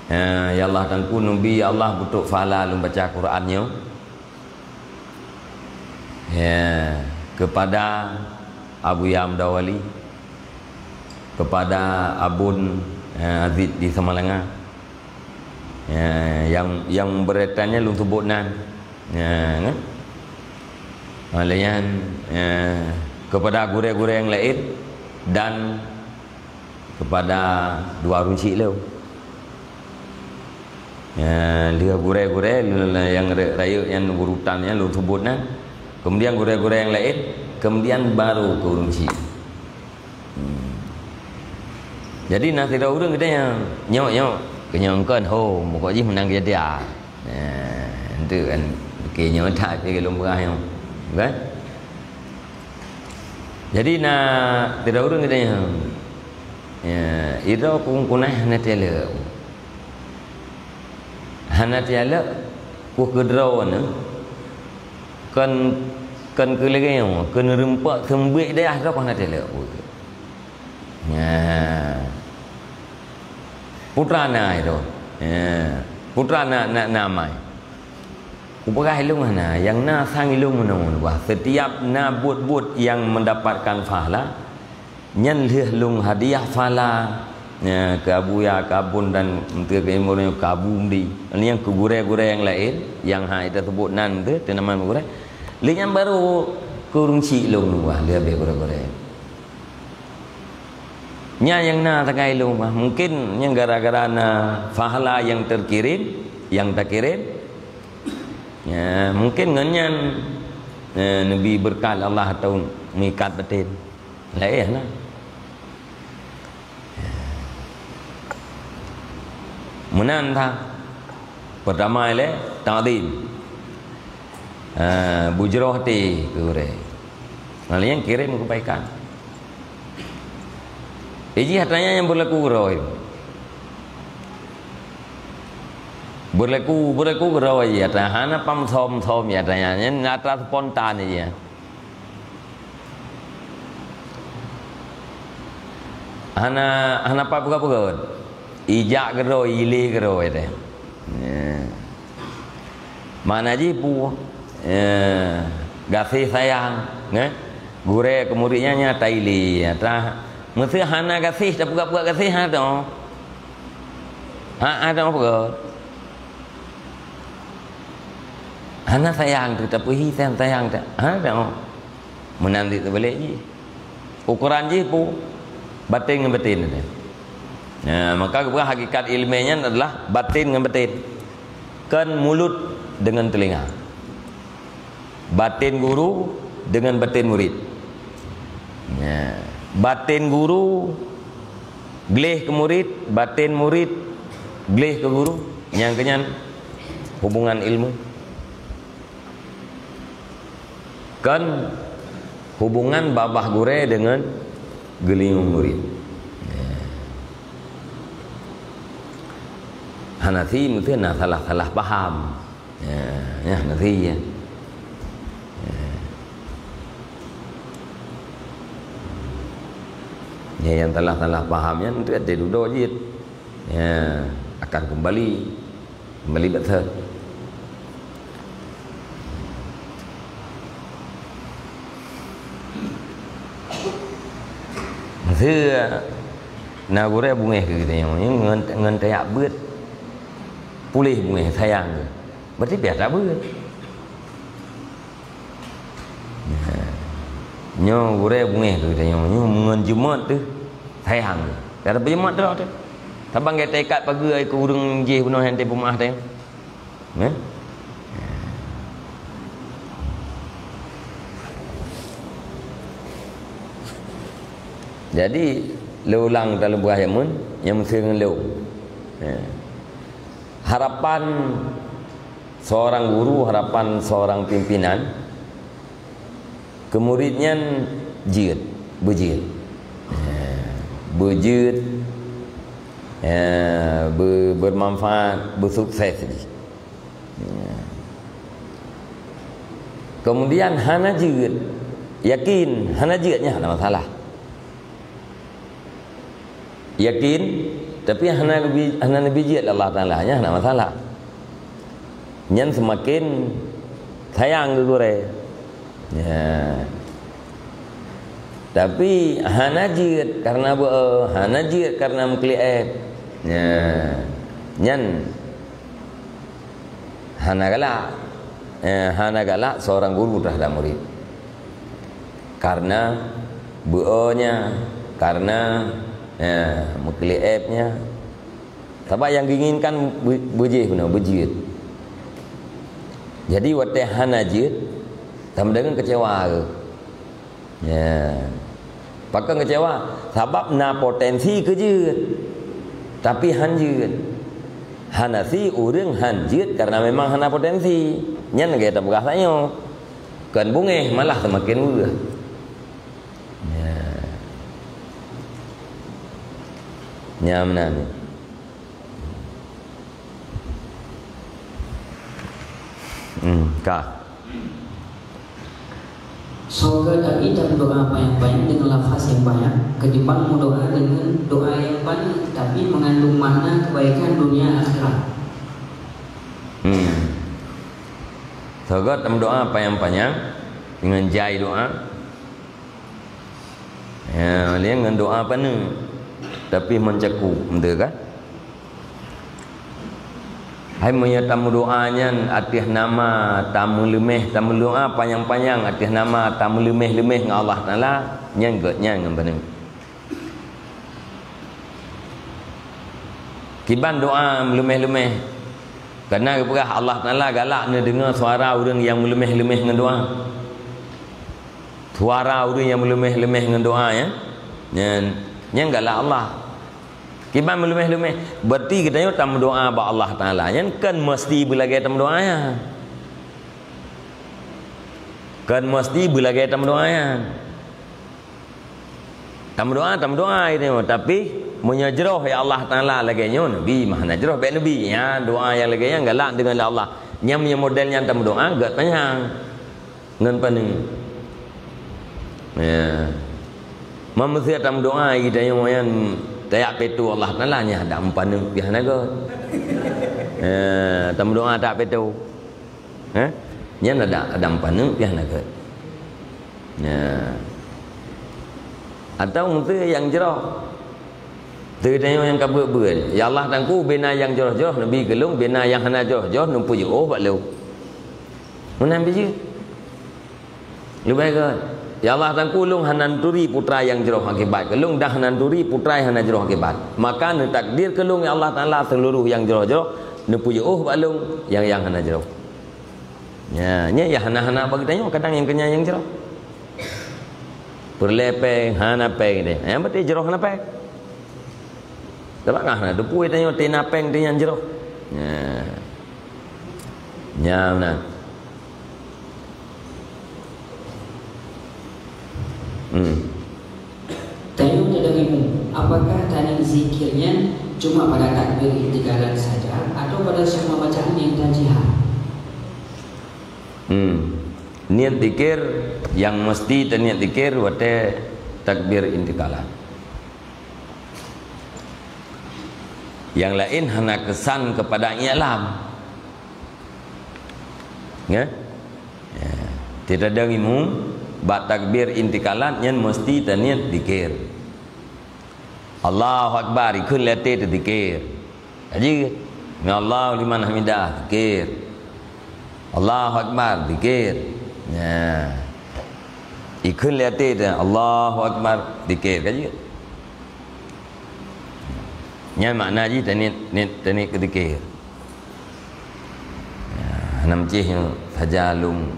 Ya, ya Allah, Teungku, neubi, ya Allah, beutrok pahala lôn baca Quran nyoe. Ya, kepada Abuya Mudawali, kepada Abon, eh, Aziz di Samalanga, Ya, nyang, nyang beureutan nyan lôn seubut nan. Ya, kan? Ha, lheueh nyan, ya, keupada gurée-gurée nyang laén dan keupada dua ureuëng chik lôn. Ya, lheueh gurée-gurée nyang rayeuk nyan, urutan nyan lôn seubut nan. Kemudian gurée-gurée nyang laén, kemudian baru keu ureuëng chik. Hmm. Jadi na sidroe ureuëng geutanyong, "Nyok, nyok, keu nyok kon ho, meuko jih meunan keu jadi a?" Nah, itu kan, oke, nyok that keu lôn peugah nyoe. Kan? Jadi na sidroe ureuëng geutanyong, "Ya, idroe ku kunah hana taleuek." Hana taleuek, ku keudroe nyoe, kon, kon keu lagée nyoe, kon reumpok seumbeuet dayah droe hana taleuek. Ya. Putra na itu. Ya. Putra na, na, na amai. Kupeugah ilong hana, nyang na sang ilong meunoe, bah setiap na buet-buet nyang mendapatkan pahala, nyan lheueh lôn hadiah pahala, ya, keu Abuya, keu Abon dan meuteukeu imum nyoe keu Abu Mdi. Nyan keu gurée-gurée nyang laén, nyang hai teuseubut nan teuh, teunaman gurée. Lheueh nyan baru keu ureuëng chik lôn, bah lheueh habéh gurée-gurée. Nyan nyang na sagai lôn, bah. Mungkin nyan gara-gara na pahala nyang terkirim, nyang takirém. Ya, mungkin ngon nyan, eh, neubi beureukat Allah atau meuikat baten. Laén lah. Meunan that. Peurtama ilée takzim. Ah, beujroh até keu gurée. Ngon nyang kirém keubaikan. Iji hatanya nyang beurlaku keudroe. Beurlaku, beurlaku keudroe iji hatanya. Hana pam som-som iji hatanya. Nyan atra spontan iji. Hana, hana pat peugah-peugah. Ijak keudroe, ilée keudroe teuh. Ya. Makna jih peue? Ya, gaséh sayang, nyan. Gurée keu murit nyan, nyan tailée, ya, ta-, meusé hana gaséh, tapeugah-peugah gaséh, hana teuh. Ha, hana teuh peugah. Hana sayang teuh, tapeuhi sayang, sayang teuh. Hana teuh. Meunan di teubalek jih. Ukoran jih peue? Baten ngon baten. Nah, maka geupeugah hakikat iéleumé nyan adalah baten ngon baten. Kon mulut deungon teulinga. Baten guru deungon baten murit. Nah, baten guru gleh keu murit, baten murit gleh keu guru. Nyang keu nyan hubungan ilmu. Kon hubungan babah gurée deungon geulinyueng murit. Ya. Hana si meuteuna salah-salah paham. Ya, ya, hana si, ya. Ya. Ya, nyang salah-salah paham nyan teuka dudoe jeuet. Ya, akan kembali. Kembali bak thon. Meusé na gurée beungéh keu geutanyoe, ngon, ngon tajak beuet puléh beungéh sayang geuh. Berarti piah tabeuet. Nyoe gurée beungéh keu geutanyoe, nyoe meungon jeumat teuh sayang. Dak tapeujeumat teuh. Saban gata ikat pageue keu ureuëng jih bunoe nyang teupeumeu'ah teuh. Nyan. Jadi, lôn ulang taleumbah jameun nyang meuseuti ngon lôn. Ya. Harapan seorang guru, harapan seorang pimpinan, keu murit nyan jeuet, beujeuet. Ya, beujeuet, ya, be-, bermanfaat, beusukses jih. Ya. Kemudian hana jeuet, yakin hana jeuet nyan hana masalah. Yakin, tapi hana neubi, hana neubi jeuet Allah Taala, nyan hana masalah. Nyan seumaken sayang keu gurée. Ya. Tapi hana jeuet karena beu-, hana jeuet karena meukliek. Ya. Nyan Hana galak. Eh, hana galak seorang guru terhadap murid. Karena beuonya, karena, eh, meukeuleueb nya. Sabab nyang geuinginkan beu-, beujeuet bunoe, beujeuet. Jadi watée hana jeuet, tameudeungon keucewa. Ya. Pakon keucewa? Sabab na potensi keu jeuet, tapi han jeuet. Hana sie ureuëng han jeuet karena memang hana potensi. Nyan gaya tapeugah tanyoe. Kon beungéh, malah seumaken weueh. Ya. Nyan meunan. Hmm, ka. Soe gét tapi tameudoá panyang-panyang deungon lafaz nyang banyak, keutimbang meudoá deungon doá nyang paneuk, tapi meungandung makna keubaikan dunia akhirat. Hmm. Soe gét tameudoá panyang-panyang deungon jai doá. Ya, lé ngon doá paneuk, tapi meucakup, beutôi kan? Hai meunyoe tameudoá nyan ateueh nama tameuleumeh, tameudoá panyang-panyang ateueh nama tameuleumeh-leumeh ngon Allah Taala, nyan gét nyan ngon paneuk. Kiban doá meuleumeh-leumeh. Karena geupeugah Allah Taala galak neudeungoe suara ureuëng nyang meuleumeh-leumeh ngon doá. Suara ureuëng nyang meuleumeh-leumeh ngon doá, ya. Nyan, nyan galak Allah. Kiban meuleumeh-leumeh. Berarti geutanyoe tameudoá bak Allah Taala. Nyan kon meusti beulagée tameudoá nyan. Kon meusti beulagée tameudoá nyan. Tameudoá, tameudoá geutanyoe, tapi meunyoe jroh ya Allah Taala lagée nyoe, Nabi mah hana jroh bék Nabi. Nyan doá nyang lagée nyan galak deungon lé Allah. Nyan meunyoe model nyan tameudoá, gét panyang ngon paneuk. Ya. Manusia tameudoá geutanyoe nyan tajak peue teu Allah Taala nyan dak meupaneuk piah na gét. Ya, tameudoá tajak peue teu. Eh? Nyan ada, ada meupaneuk piah na gét. Ya. Atau meunteue nyang jroh. Teudeungoe nyang ka beuet-beuet. Ya Allah Teungku, bina nyang jroh-jroh neubi keu lôn, bina nyang hana jroh-jroh neupeujeuôh bak lôn. Meunan pih jeuet. Leubeh gét. Ya Allah Teungku, lôn hana neuturi putra nyang jroh akibat keu lôn, dan hana neuturi putra nyang hana jroh akibat. Maka neutakdir keu lôn, ya Allah Taala, seuluruh nyang jroh-jroh neupeujeuôh bak lôn, nyang, nyang hana jroh. Nya, nya ya hana-hana bagi tanyoe kadang nyang keunyan nyang jroh. Peureulée péng, hana péng deh. Nyang penting jroh hana péng. Teuma na teupeue tanyoe teuh na péng teuh nyang jroh. Nya. Nya meunan. Hmm. Tanyoe teudeungoe, apakah taniet zikir nyan cuma pada takbir intikalan saja atau pada semua bacaan nyang tajihar? Hmm. Niet zikir nyang meusti taniet zikir watée takbir intikalan. Nyang laén hana keusan keupada i'lam. Nggih? Ya. Teudeungoe imum bak takbir intikalan nyan meusti taniet zikir. Allahu Akbar, ikheun lé até teuh zikir. Ka jeuet. Sami'allahu liman hamidah, zikir. Allahu Akbar, zikir. Nya. Ikheun lé até teuh, Allahu Akbar, zikir. Ka jeuet. Nyan makna jih taniet, niet, taniet keu zikir. Ya, hana meucih nyoe saja lôn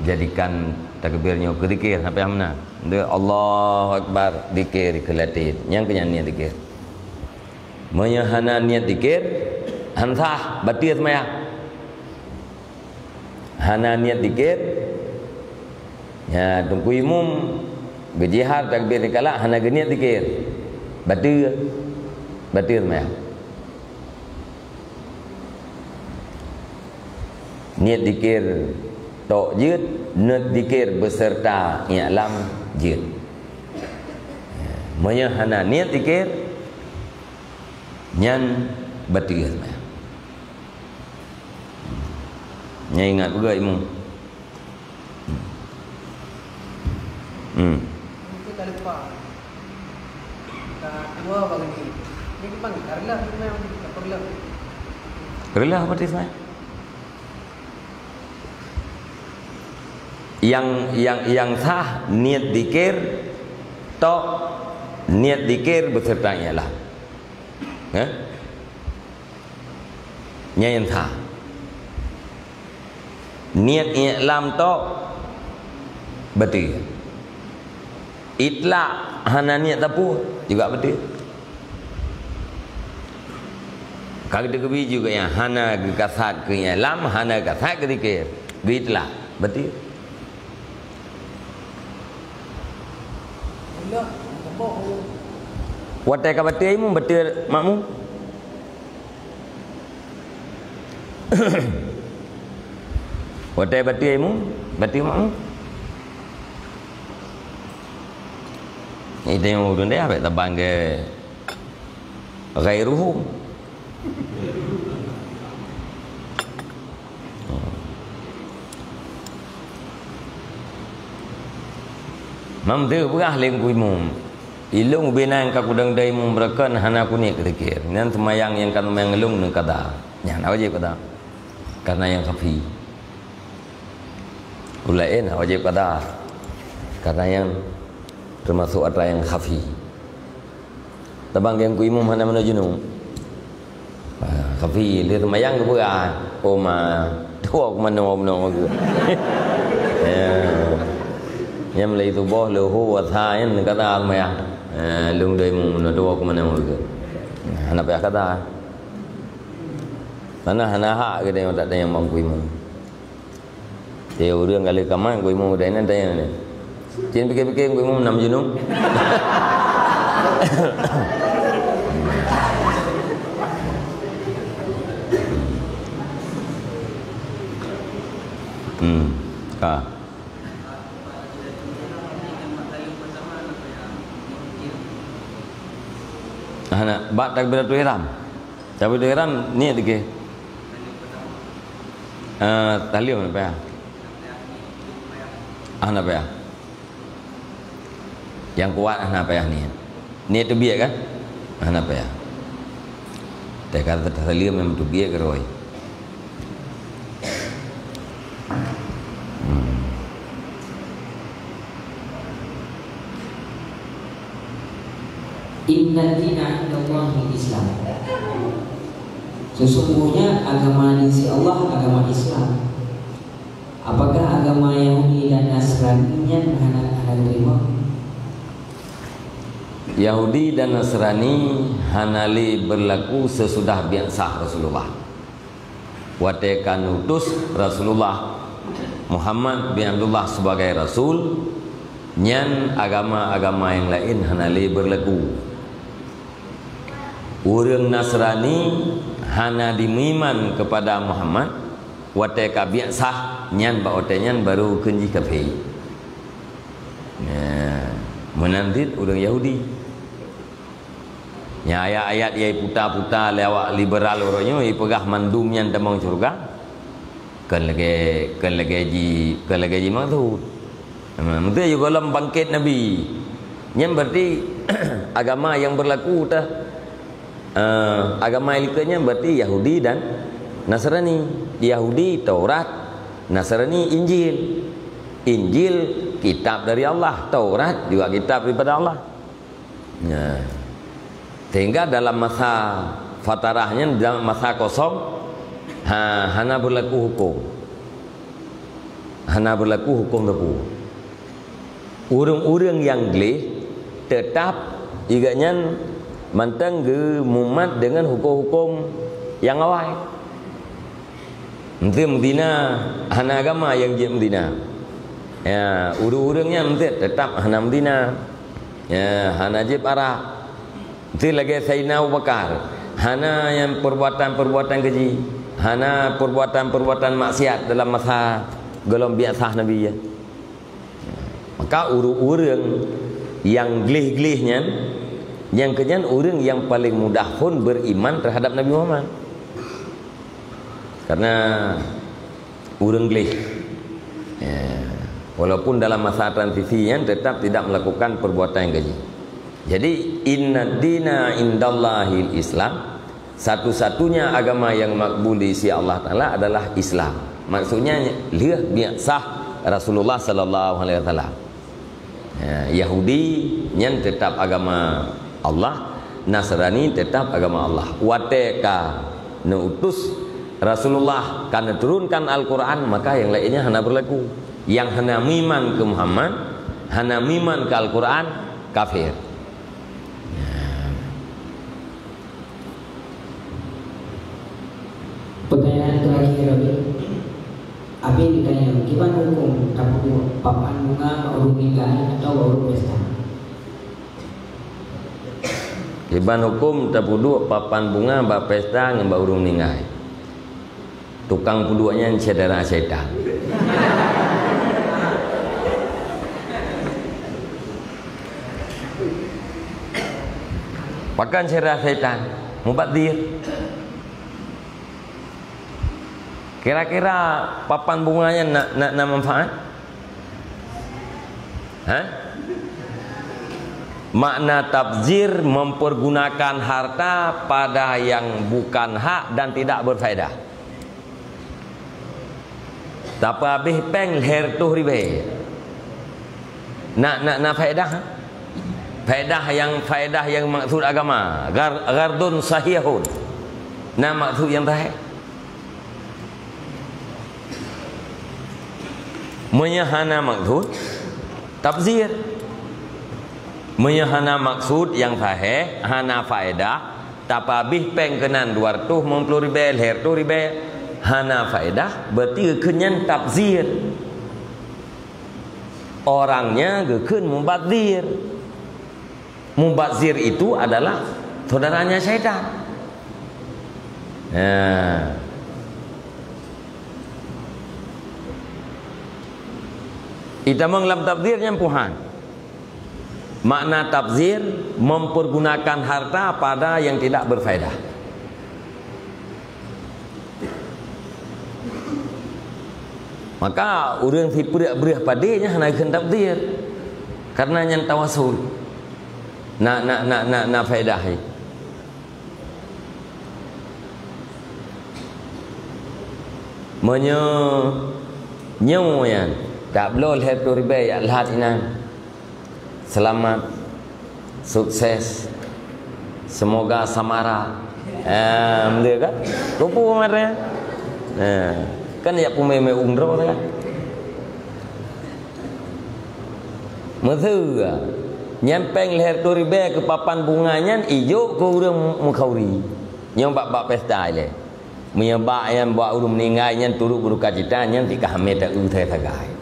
jadikan takbir nyoe keu zikir, sampai meunan. Nde Allahu Akbar, zikir keu latin. Nyang keu nyan niet zikir. Meunyoe hana niet zikir, han sah, bateue seumayang. Hana niet zikir, ya, teungku imum geujihar takbir dikalak hana geuniet zikir. Bateue, bateue seumayang. Niet zikir tok jeuet, niet zikir beuseureuta i'lam jeuet. Meunyoe hana niet zikir, nyan bateue seumayang. Nyan ingat beugöt imeum. Hmm. Itu tak lupa. Ka dua bagi ni. Ini memang ka reulah tu memang ka reulah. Reulah berarti seumayang? Nyang, nyang, nyang sah niet zikir tok, niet zikir beserta i'lam. Hah? Nyan nyang sah. Niet i'lam tok beutôi. Itlak hana niet sapeue juga beutôi. Ka geuteukeubiji juga nyang hana geukasat keu i'lam, hana geukasat keu zikir. Geuitlak, beutôi. Watèe ka bateue imum, bateue makmum. Watèe bateue imum, bateue makmum. Itu yang urun dia, abek tabang ke ghairuhu. Mam teupeugah lé Teungku Imum, "Ilôn ubena nyang ka kudong dai imum beureukan hana kuniet keu zikir. Nyan seumayang nyang ka seumayang lôn neukada." Nyan hana wajéb kada. Karena nyang khafi. Ulée na wajéb kada. Karena nyang teumasok atra nyang khafi. Tabang nyang ku imum hana meunoe junub. Ah, khafi, lheueh seumayang geupeugah, "Oh ma, tuwoe keu manoe meunoe geuh." Ya. Nyang mulai suboh, leuhô, asha, nyan kata seumayang. Ah, lôn doi imum meunoe, tuwoe keu manoe geuh. Hana payah kata. Karena hana hak geutanyoe that nyang bak ku imum. Di ureueng ka lheueh kamat, ku imum udah inan tanya ni. Cit pikir-pikir, ku imum nam junub. Hmm. Ka. Hana, bak takbiratul ihram. Takbiratul ihram niet dikeh. Eh, tahlil hana payah. Hana payah. Nyang kuat hana payah niet. Niet teubiet kan? Hana payah. Teuka tahlil memang teubiet keurôi. Hmm. Inna dina indallahil Islam. Sesungguhnya agama di sisi Allah agama Islam. Apakah agama Yahudi dan Nasrani nyan hana, hana diterima? Yahudi dan Nasrani hana lé berlaku sesudah bi'tsah Rasulullah. Watée ka neutus Rasulullah Muhammad bin Abdullah sebagai rasul, nyan agama-agama nyang laén hana lé berlaku. Ureuëng Nasrani hana jimeuiman keupada Muhammad watée ka bi'tsah, nyan bak watée nyan barô kheun jih kafé. Nah, meunan cit ureuëng Yahudi. Nyang ayat-ayat nyang iputa-puta lé awak liberal uroe nyoe ipeugah mandum nyan tamong syeuruga. Kon lagée, kon lagée ji, kon lagée ji maksud. Nah, meuteue gohlom bangkét Nabi. Nyan berarti agama nyang berlaku tah. Eh, agama nyang likot nyan berarti Yahudi dan Nasrani. Yahudi Taurat, Nasrani Injil. Injil kitab dari Allah, Taurat juga kitab daripada Allah. Nah, sehingga dalam masa fatarah nyan, dalam masa kosong, ha, hana berlaku hukum. Hana berlaku hukum teupeu. Ureuëng-ureuëng nyang gleh teutap iga nyan mantong geumumat deungon hukum-hukum nyang awai. Meuteue meuzina hana agama nyang jeuet meuzina. Ya, ureuëng-ureuëng nyan meuteue teutap hana meuzina. Ya, hana jieb arak. Meuteue lagée Saidina Abu Bakar, hana nyang perbuatan-perbuatan keji, hana perbuatan-perbuatan maksiat dalam masa gohlom biasa Nabi ya. Maka ureuëng-ureuëng nyang gleh-gleh nyan, nyang keunyan ureuëng nyang paleng mudah phon beriman terhadap Nabi Muhammad. Karena ureuëng gleh. Ya. Walaupun dalam masa transisi nyan tetap tidak melakukan perbuatan yang keji. Jadi, inna dina indallahil Islam, satu-satunya agama yang makbul di sisi Allah Taala adalah Islam. Maksudnya, lheueh biasa Rasulullah sallallahu alaihi wasallam. Ya, Yahudi nyan tetap agama Allah, Nasrani tetap agama Allah. Watée ka neuutus Rasulullah, ka neuturunkan Al-Quran, maka nyang laén nyan hana beurlaku. Nyang hana meuiman keu Muhammad, hana meuiman keu Al-Quran, kafir. Ya. Pertanyaan terakhir, Abi. Abi ditanya, kiban hukum tapeuduek papan bunga bak ureuëng ninggai atawa bak ureuëng pesta? Kiban hukum tapeuduek papan bunga bak pesta ngon bak ureuëng ninggai? Tukang peuduek nyan syedara syaitan. Pakon syedara syaitan? Mubazir. Kira-kira papan bunga nyan na, na, na manfaat? Hah? Makna tabzir, mempergunakan harta pada yang bukan hak dan tidak berfaedah. Tapeuhabéh péng lhèe reutôh ribèe. Na, na, na faedah? Faedah nyang, faedah nyang maksud agama. Ghar-, ghardun sahihun. Na maksud nyang sahih? Meunyoe hana maksud, tabzir. Meunyoe hana maksud nyang sahih, hana faedah, tapeuhabéh péng keunan dua reutôh limong ploh ribèe, lhèe reutôh ribèe, hana faedah, berarti geukheun nyan tabzir. Orangnya geukheun mubazir. Mubazir itu adalah saudaranya syaitan. Nah. Itamong lam tabzir nyan puhan. Makna tabzir, mempergunakan harta pada yang tidak berfaedah. Maka ureuëng sipreuek breueh padé nyan hana geukheun tabzir, karena nyan tawasul. Na, na, na, na, na faedah. Meunyoe nyoe nyan, tabloe lhèe reutôh ribèe jak lhat inan. Selamat, sukses, semoga samara. Ah, beutôi kan? Kupu kemarin. Ah, kan jak pumé-mé umroh kan? Meuseu, nyan péng lhèe reutôh ribèe keu papan bunga nyan ijok keu ureuëng mukhauri. Nyoe bak, bak pesta ilèe. Meunyoe bak nyan bak ureuëng meuninggai nyan turut beudukacita, nyan tika hamé ta-eu sagai-sagai.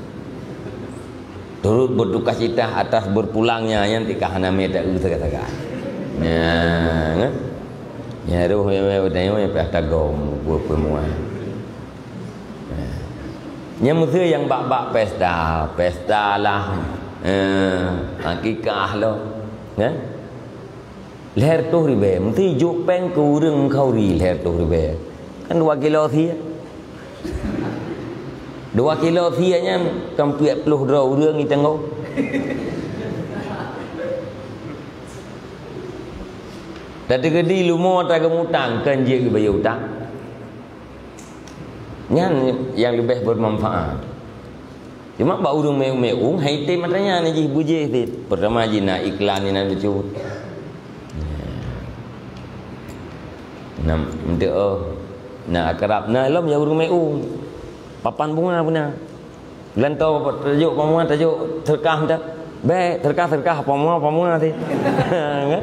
Turut beudukacita atas berpulangnya nyan tika hana mé ta-eu sagai-sagai. Nyan, kan? Nyan roh mé-mé beutanyong nyang payah tagom, peue-peue muai. Nyan meuseu nyang bak-bak pesta, pesta lah, eh, akikah lah, kan? Lhèe reutôh ribèe, meuseu jok péng keu ureuëng mukhauri lhèe reutôh ribèe. Kan dua kilo sie. Dua kilo sie nyan kan peuet ploh droe ureuëng jitanggung. Tateukeudi leumo tageumutang, kan jeuet geubayeue utang. Nyan nyang leubeh beumanfaat. Cuma bak ureuëng meu-, meu'ueng, hai tem atra nyan jih beujeuet cit. Peurtama jih na iklan inan bacut. Na, meuteuk, oh, na akrab, na lom ya ureuëng meu'ueng. Papan bunga puna. Bulan tu tajok pamuan, tajok serkah meuteuk. Bèk, serkah-serkah, pamuan-pamuan cit. Kan?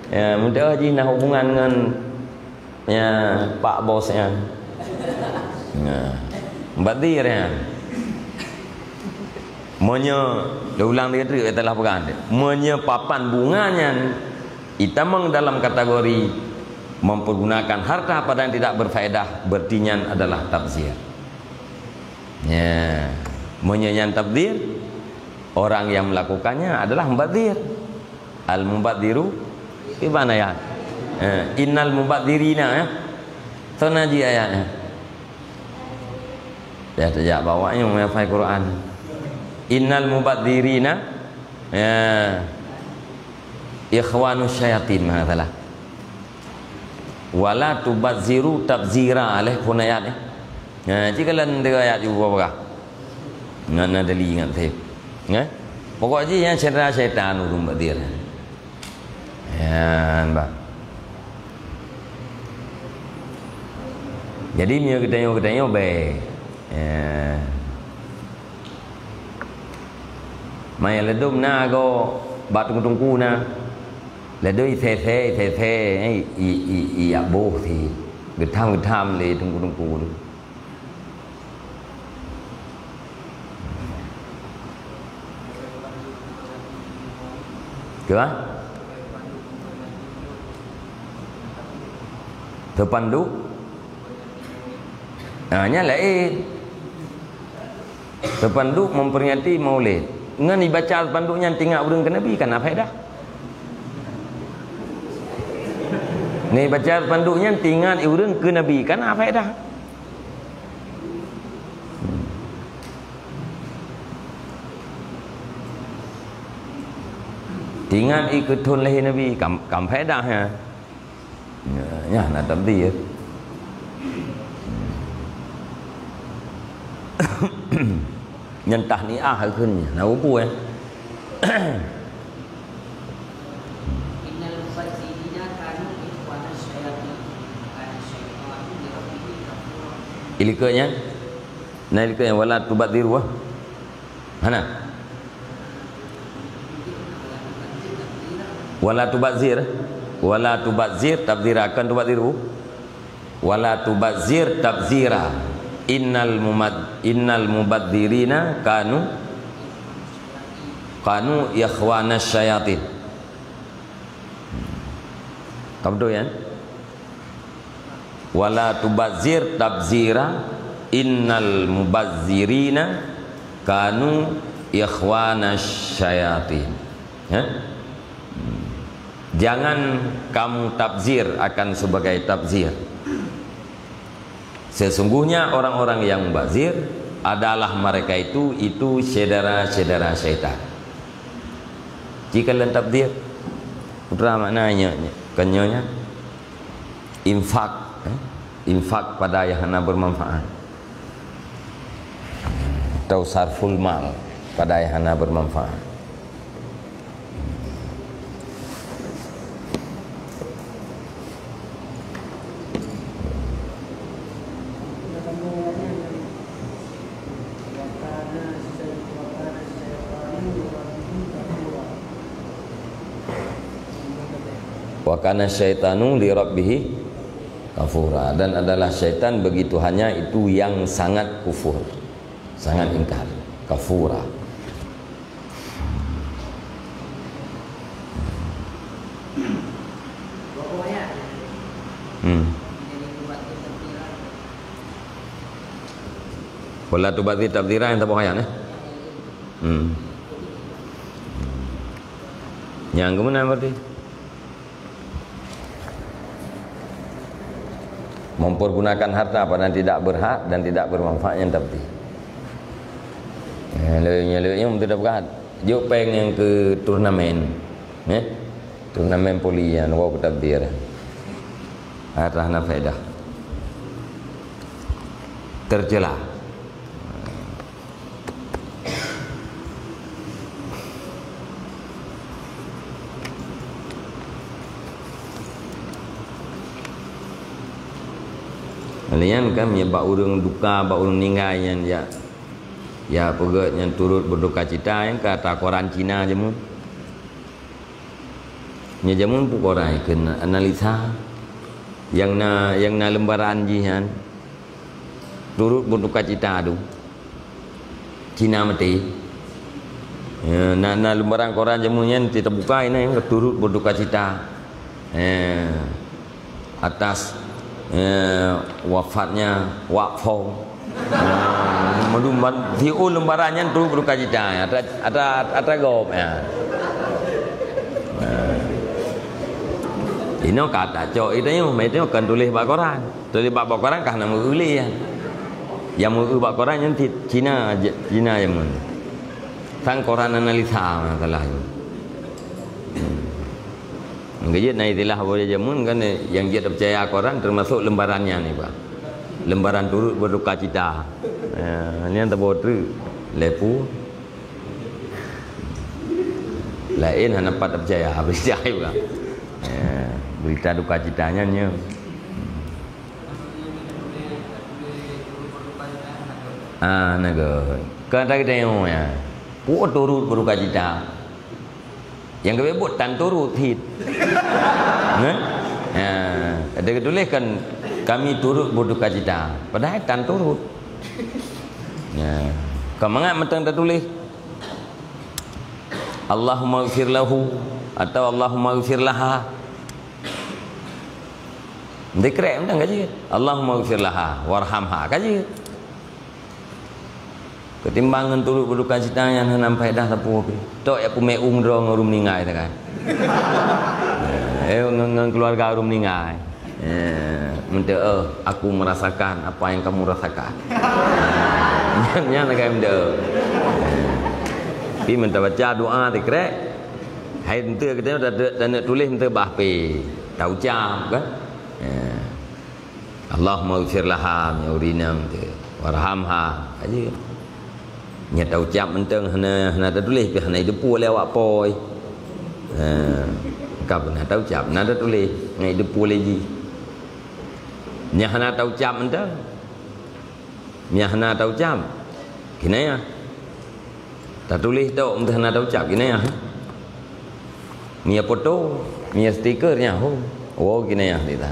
Ya, meuteuk jih na hubungan ngon Ya, pak bos nyan. Nah, mubazir nyan. Meunyoe, ulang lé treuk, telah peugah. Meunyoe papan bunga nyan itamong dalam kategori mempergunakan harta pada yang tidak berfaedah, berarti nyan adalah tabzir. Ya, meunyoe nyan tabzir, orang yang melakukannya adalah mubazir. Al-mubadziru, di mana ya? Eh, innal mubadzirina, ya. Sana ji ayatnya. Ya, sejak bawah ni menghafal Quran. Innal mubadzirina, ya, ikhwanu syayatin, masalah. Wala tubadziru tabzira, leh pun ayat ni. Ha, jika lain dua ayat juga berkah. Ngat na dali ngat sép. Ngat? Pokok jih nyan syedara syaitan ureuëng mubazir. Nyan, bah. Jadi, meunyoe geutanyoe-geutanyoe bèk. Ya. Maya ladôm na goe bak teungku-teungku na. Ladôm isèe-sèe, isèe-sèe, eh, i, i, i, ijak boh sit. Geutham-geutham lé teungku-teungku tu. Keu? Spanduk? Ah, nyan laén. Spanduk memperingati Maulid. Ngon ibaca spanduk nyan teuingat ureuëng keu Nabi, kan na faedah. Ngon ibaca spanduk nyan teuingat ureuëng keu Nabi, kan na faedah. Teuingat i keu thon lahé Nabi, kam, kam faedah nyan. Nyan, nyan na tabdir. Nyan tahniah kheun nyan, na peue, eh? Innal mubadzirina kanu ikhwana syayatin, wa kana syaitanu li rabbih kafura. Ilikot nyan? Na ilikot nyan, wala tubadziru, ah? Hana? Wala tubadzir. Wala tubadzir tabdzira, kon tubadziru. Wala tubadzir tabdzira. Innal mumad-, innal mubadzirina kanu, kanu ikhwana syayatin. Ka beutôi, kan? Wala tubadzir tabdzira, innal mubadzirina kanu ikhwana syayatin. Ya? Jangan kamu tabzir akan sebagai tabzir. Sesungguhnya orang-orang yang mubazir adalah mereka itu, itu syedara-syedara syaitan. Jika lôn tabzir, putra makna nyoe, nyoe, kan nyoe nyan? Infak, eh? Infak pada yang hana bermanfaat. Atau sarful mal pada yang hana bermanfaat. Wa kana syaitanu li rabbihi kafura. Dan adalah syaitan bagi Tuhannya itu yang sangat kufur, sangat ingkar. Kafura. Hmm. Wala tubadzir tabdzira nyang saboh ayat, eh? Hmm. Nyang keumeunang berarti? Mempergunakan harta pada yang tidak berhak dan tidak bermanfaat, nyan tabdzir. Eh, lé, lé, lé, nyan beutôi dah peugah. Jok péng nyang keu turnamen. Eh? Turnamen voli nyan, wow, keu tabdzir. Harta hana faedah. Tercela. Laén kan, meunyoe bak ureuëng duka, bak ureuëng ninggai nyan, ya, ya peugét nyan turut berduka cita, nyan ka ata koran Cina jameun. Nyan jameun peue koran keu analisa, nyang na, nyang na leumbaran jih nyan. Turut berduka cita tu. Cina maté. Ya, na, na leumbaran koran jameun nyan, teubuka inan nyang turut berduka cita. Ya, atas, ya, wafatnya Wak Fong. Ya, meunyoe ban, siôn leumbaran nyan turut berduka cita. Ya, atra, atra, atra gob, ya. Ya. Inoe ka tacok, inoe, inoe kan tuléh bak koran. Teulibat bak koran kah na meu-eu lé nyan. Nyang meu-eu bak koran nyan ti-, Cina, Cina jameun. Sang koran analisa masalah nyan. Hmm. Geujeuet na istilah boh jameun kan, nyang jeuet peucaya koran teumasok leumbaran nyan nibak. Leumbaran turut berduka cita. Ya, nyan teuboh treuk. Lé peue? Laén hana pat peucaya, peucaya juga. Ya, berita duka cita nyan nyoe. Ah, na geuh. Ka ta geutanyong ya. Peue turot berduka cita? Nyang geubeuet tan turot cit. Nah? Ya, ada geutuléh kan, "Kami turut berduka cita." Padahai tan turot. Ya. Ka mangat mantong tatuléh, "Allahumma ighfir lahu" atau "Allahumma ighfir laha." Dikrek mantong ka jeuet, "Allahumma ighfir laha warhamha," ka jeuet. Ketimbang ngon turot berduka cita nyang hana faedah sapeue pih. Tok ya peumeung droe ngon ureueng meninggai sagai. Eh, ngon, ngon keluarga ureueng meninggai. Eh, minta, "Eh, aku merasakan apa yang kamu rasakan." Nyan, nyan lagèe minta. Tapi minta baca doa dikrek. Hai minta kita dah, dah, dah nak tulis minta bah pih. Taucap kan? Eh. "Allahumma ighfir laha," meunyoe ureueng inong tu. "Warhamha," aja. Nyan taucap mantong hana, hana tatuléh pih hana jiteupeue lé awak po. Ha, ka beuna taucap, hana tatuléh, hana jiteupeue lé jih. Nyan hana taucap mantong. Nyan hana taucap. Kinayah. Tatuléh tok, meuntah na taucap kinayah. Mia foto, mia stiker nyan, ho. Oh, kinayah di ta.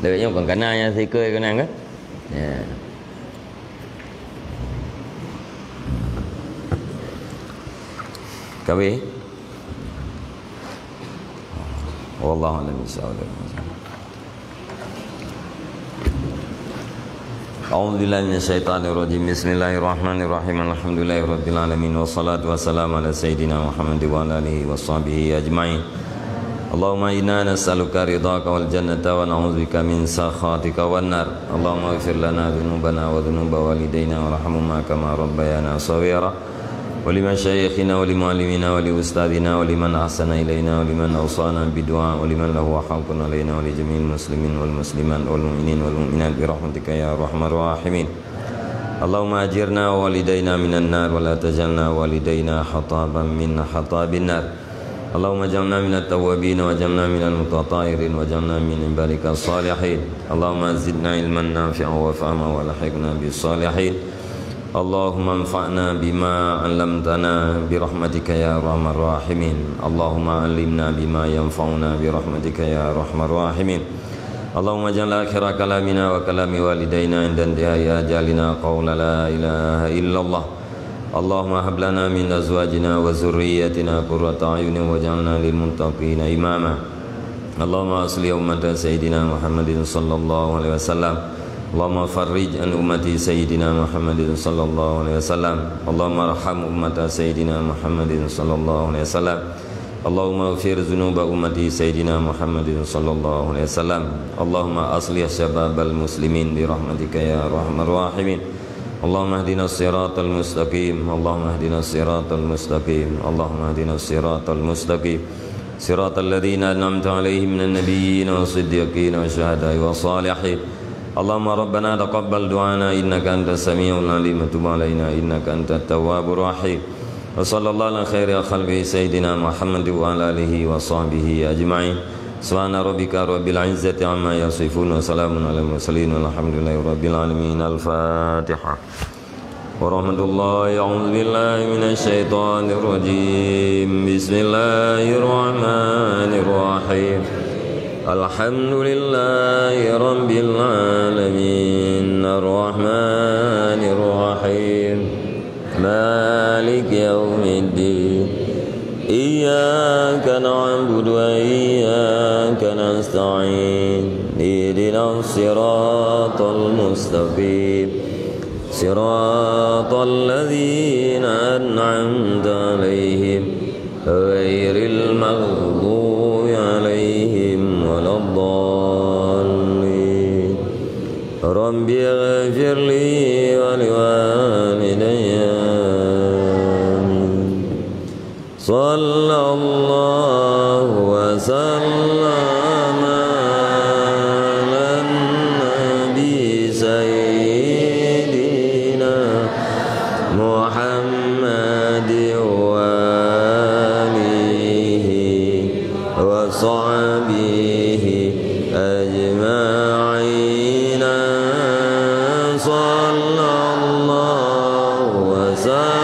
Dawek nyoe kon kana nyan stiker keunan kan? Ya. Kabe? Wallahu a'lam bishawab. أعوذ بالله من الشيطان الرجيم. بسم الله الرحمن الرحيم. الحمد لله رب العالمين. والصلاة والسلام على سيدنا محمد وعلى آله وصحبه أجمعين. اللهم إنا نسألك رضاك والجنة ونعوذ بك من سخطك والنار. اللهم اغفر لنا ذنوبنا وذنوب والدينا وارحمهما كما ربيانا صغيرا. ولمشايخنا ولمعلمينا ولأستاذنا ولمن أحسن إلينا ولمن أوصانا بالدعاء ولمن له حق علينا ولجميع المسلمين والمسلمات والمؤمنين والمؤمنات برحمتك يا أرحم الراحمين. اللهم أجرنا ووالدينا من النار ولا تجعلنا والدينا حطبا من حطب النار. اللهم اجعلنا من التوابين واجعلنا من المتطهرين واجعلنا من عبادك الصالحين. اللهم زدنا علما نافعا وفهما وألحقنا بالصالحين. اللهم انفعنا بما علمتنا برحمتك يا أرحم الراحمين. اللهم علمنا بما ينفعنا برحمتك يا أرحم الراحمين. اللهم اجعل آخر كلامنا وكلام والدينا عند انتهاء أجلنا قول لا إله إلا الله. اللهم هب لنا من أزواجنا وذرياتنا قرة أعين واجعلنا للمتقين إماما. اللهم أصلح أمة سيدنا محمد صلى الله عليه وسلم. اللهم فرج عن أمة سيدنا محمد صلى الله عليه وسلم. اللهم ارحم أمة سيدنا محمد صلى الله عليه وسلم. اللهم اغفر ذنوب أمة سيدنا محمد صلى الله عليه وسلم. اللهم أصلح شباب المسلمين برحمتك يا أرحم الراحمين. اللهم اهدنا الصراط المستقيم. اللهم اهدنا الصراط المستقيم. اللهم اهدنا الصراط المستقيم. صراط الذين أنعمت عليهم من النبيين والصديقين والشهداء والصالحين. اللهم ربنا تقبل دعانا إنك أنت السميع العليم وتب علينا إنك أنت التواب الرحيم. وصلى الله على خير خلقه سيدنا محمد وعلى آله وصحبه أجمعين. سبحان ربك رب العزة عما يصفون وسلام على المرسلين والحمد لله رب العالمين. الفاتحة. ورحمة الله. أعوذ بالله من الشيطان الرجيم. بسم الله الرحمن الرحيم. الحمد لله رب العالمين. الرحمن الرحيم. مالك يوم الدين. إياك نعبد وإياك نستعين. اهدنا الصراط المستقيم. صراط الذين أنعمت عليهم غير المغضوب عليهم ولا الضالين. رب اغفر لي ولوالدي. آمين. صلى الله وسلم على النبي سيدنا محمد وآله وصحبه أجمعين. صلى الله وسلم